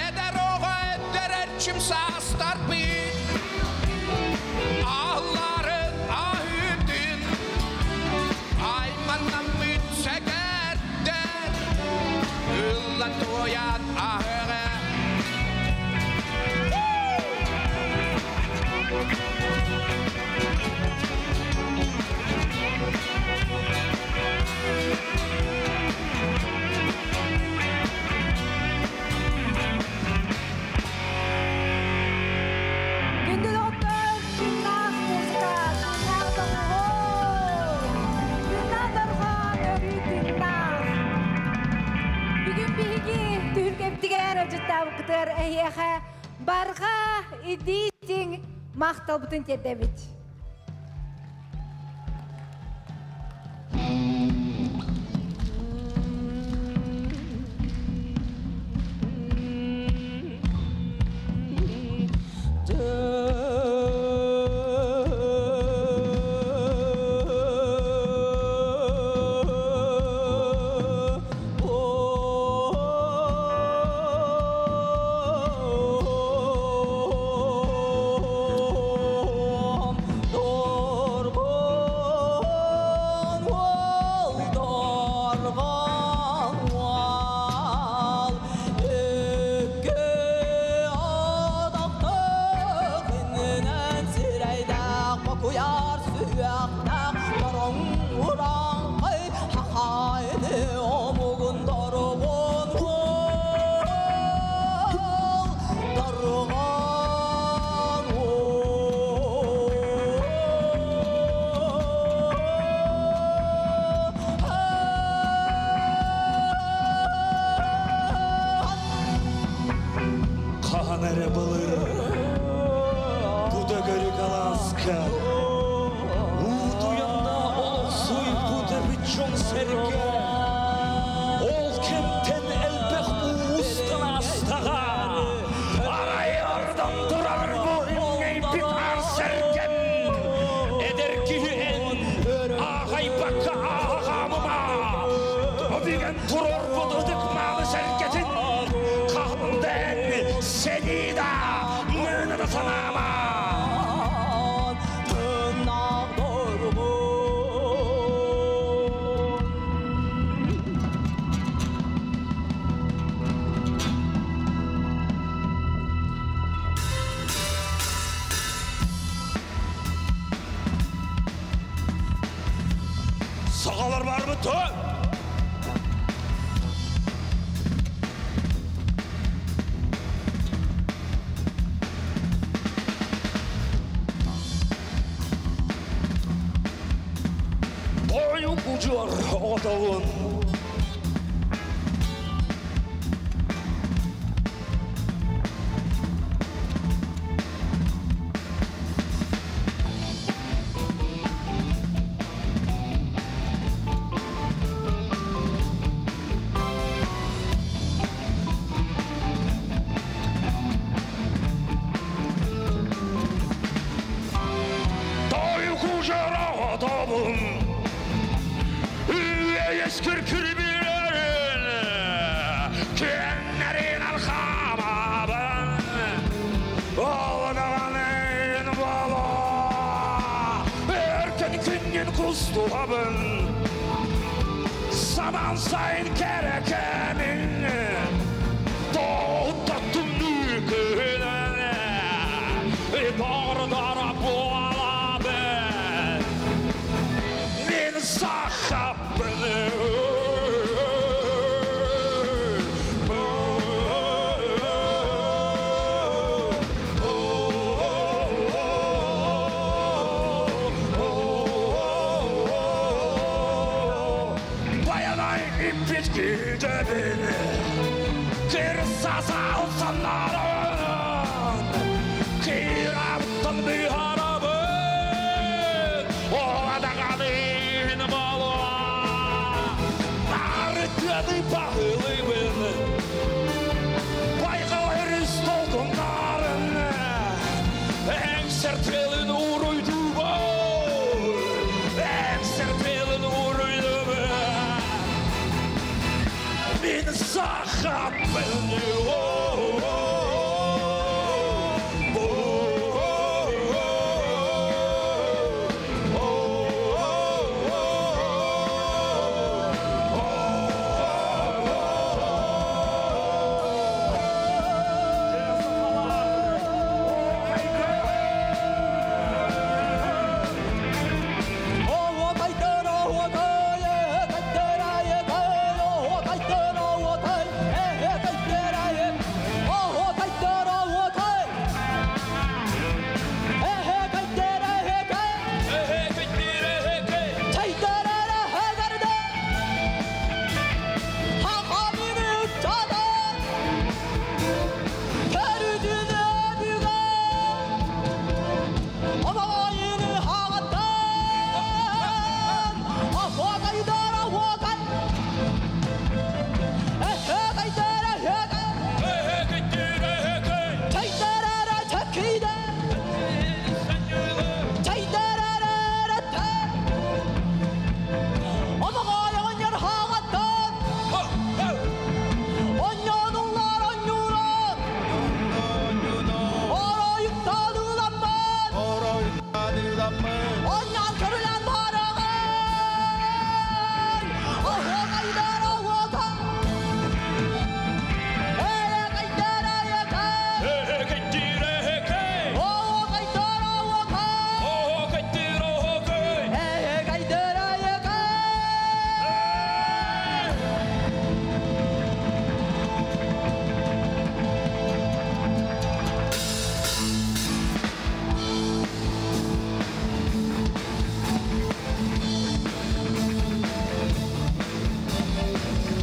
Эдэр оҕо эдэр эрчим саастарбыт Аһылларын аһыытын Айманнаммыт сэгэрдэр Ыллан туойан аһыҕа. Күндү доҕоттор, тыыннаах музыка, тыыннаах доҕуһуол. Тыыннаах дорҕоон өрүү тыыннаах. Бүгүн биһиги түһүлгэбитигэр ыалдьыттаабыккытыгар эһиэхэ барҕа итии-истиҥ махталбытын тиэрдэбит. Хаһан эрэ былыр бу төгүрүк алааска Уутуйанда олохсуйбут эбит дьон-сэргэ. Ол кэмтэн элбэх уустан аастаҕа. Арай ордон турар бу иҥнэйбит аар сэргэм. Эдэр киһи эн аахайбакка ааһа хаамыма. Өбүгэн туруорбут ытык мааны сэргэтин. Хаһан да эн сэнии да, мыына да санаама. Жор оҕотобун. Тойку жор оҕотобун. Ескір кірбилерін, кеннерин арқамабын. Оладағанын бала, Өркен күннен құстуғабын. Заман сайын керекемін, Тоқтаттым нүкінін, Дардара буалабын. Мен сахаппын. Баянай иппит күйдебін, Кырса салсанарын, Кираптан бүйарабын, Оладағанын бала, Арытыды бағылыбын, Байқал өріс толқындарын, Әңсер тілін уруйду бол, Әңсер тілін уруйду. Мен сахаппын.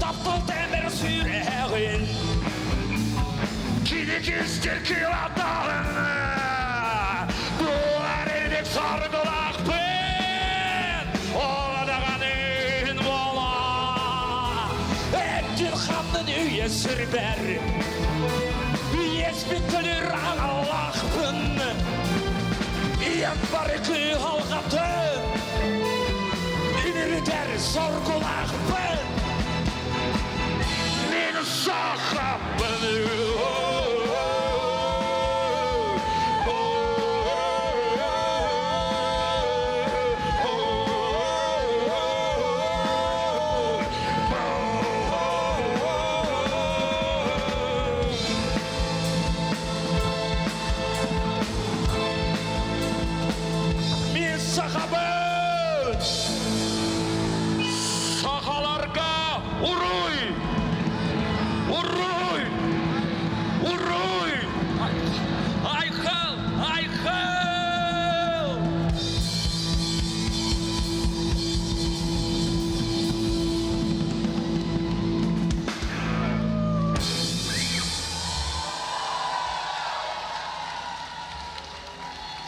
Таптыл темір сүрегін, Килікістер киладарын, Бұлар ермек сарғылақпын, Оладағанын бола, Әбден ханның үйі сүрбәр, Еспен төлір ағалақпын, Ием бар екі алғатын, Үнірдер сорғылақпын. Мен сахаппын. Мен сахабын. Сахаларға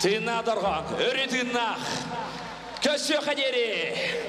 Тыыннаах дорҕоон, өрүү тыыннаах. Көрсүөххэ диэри.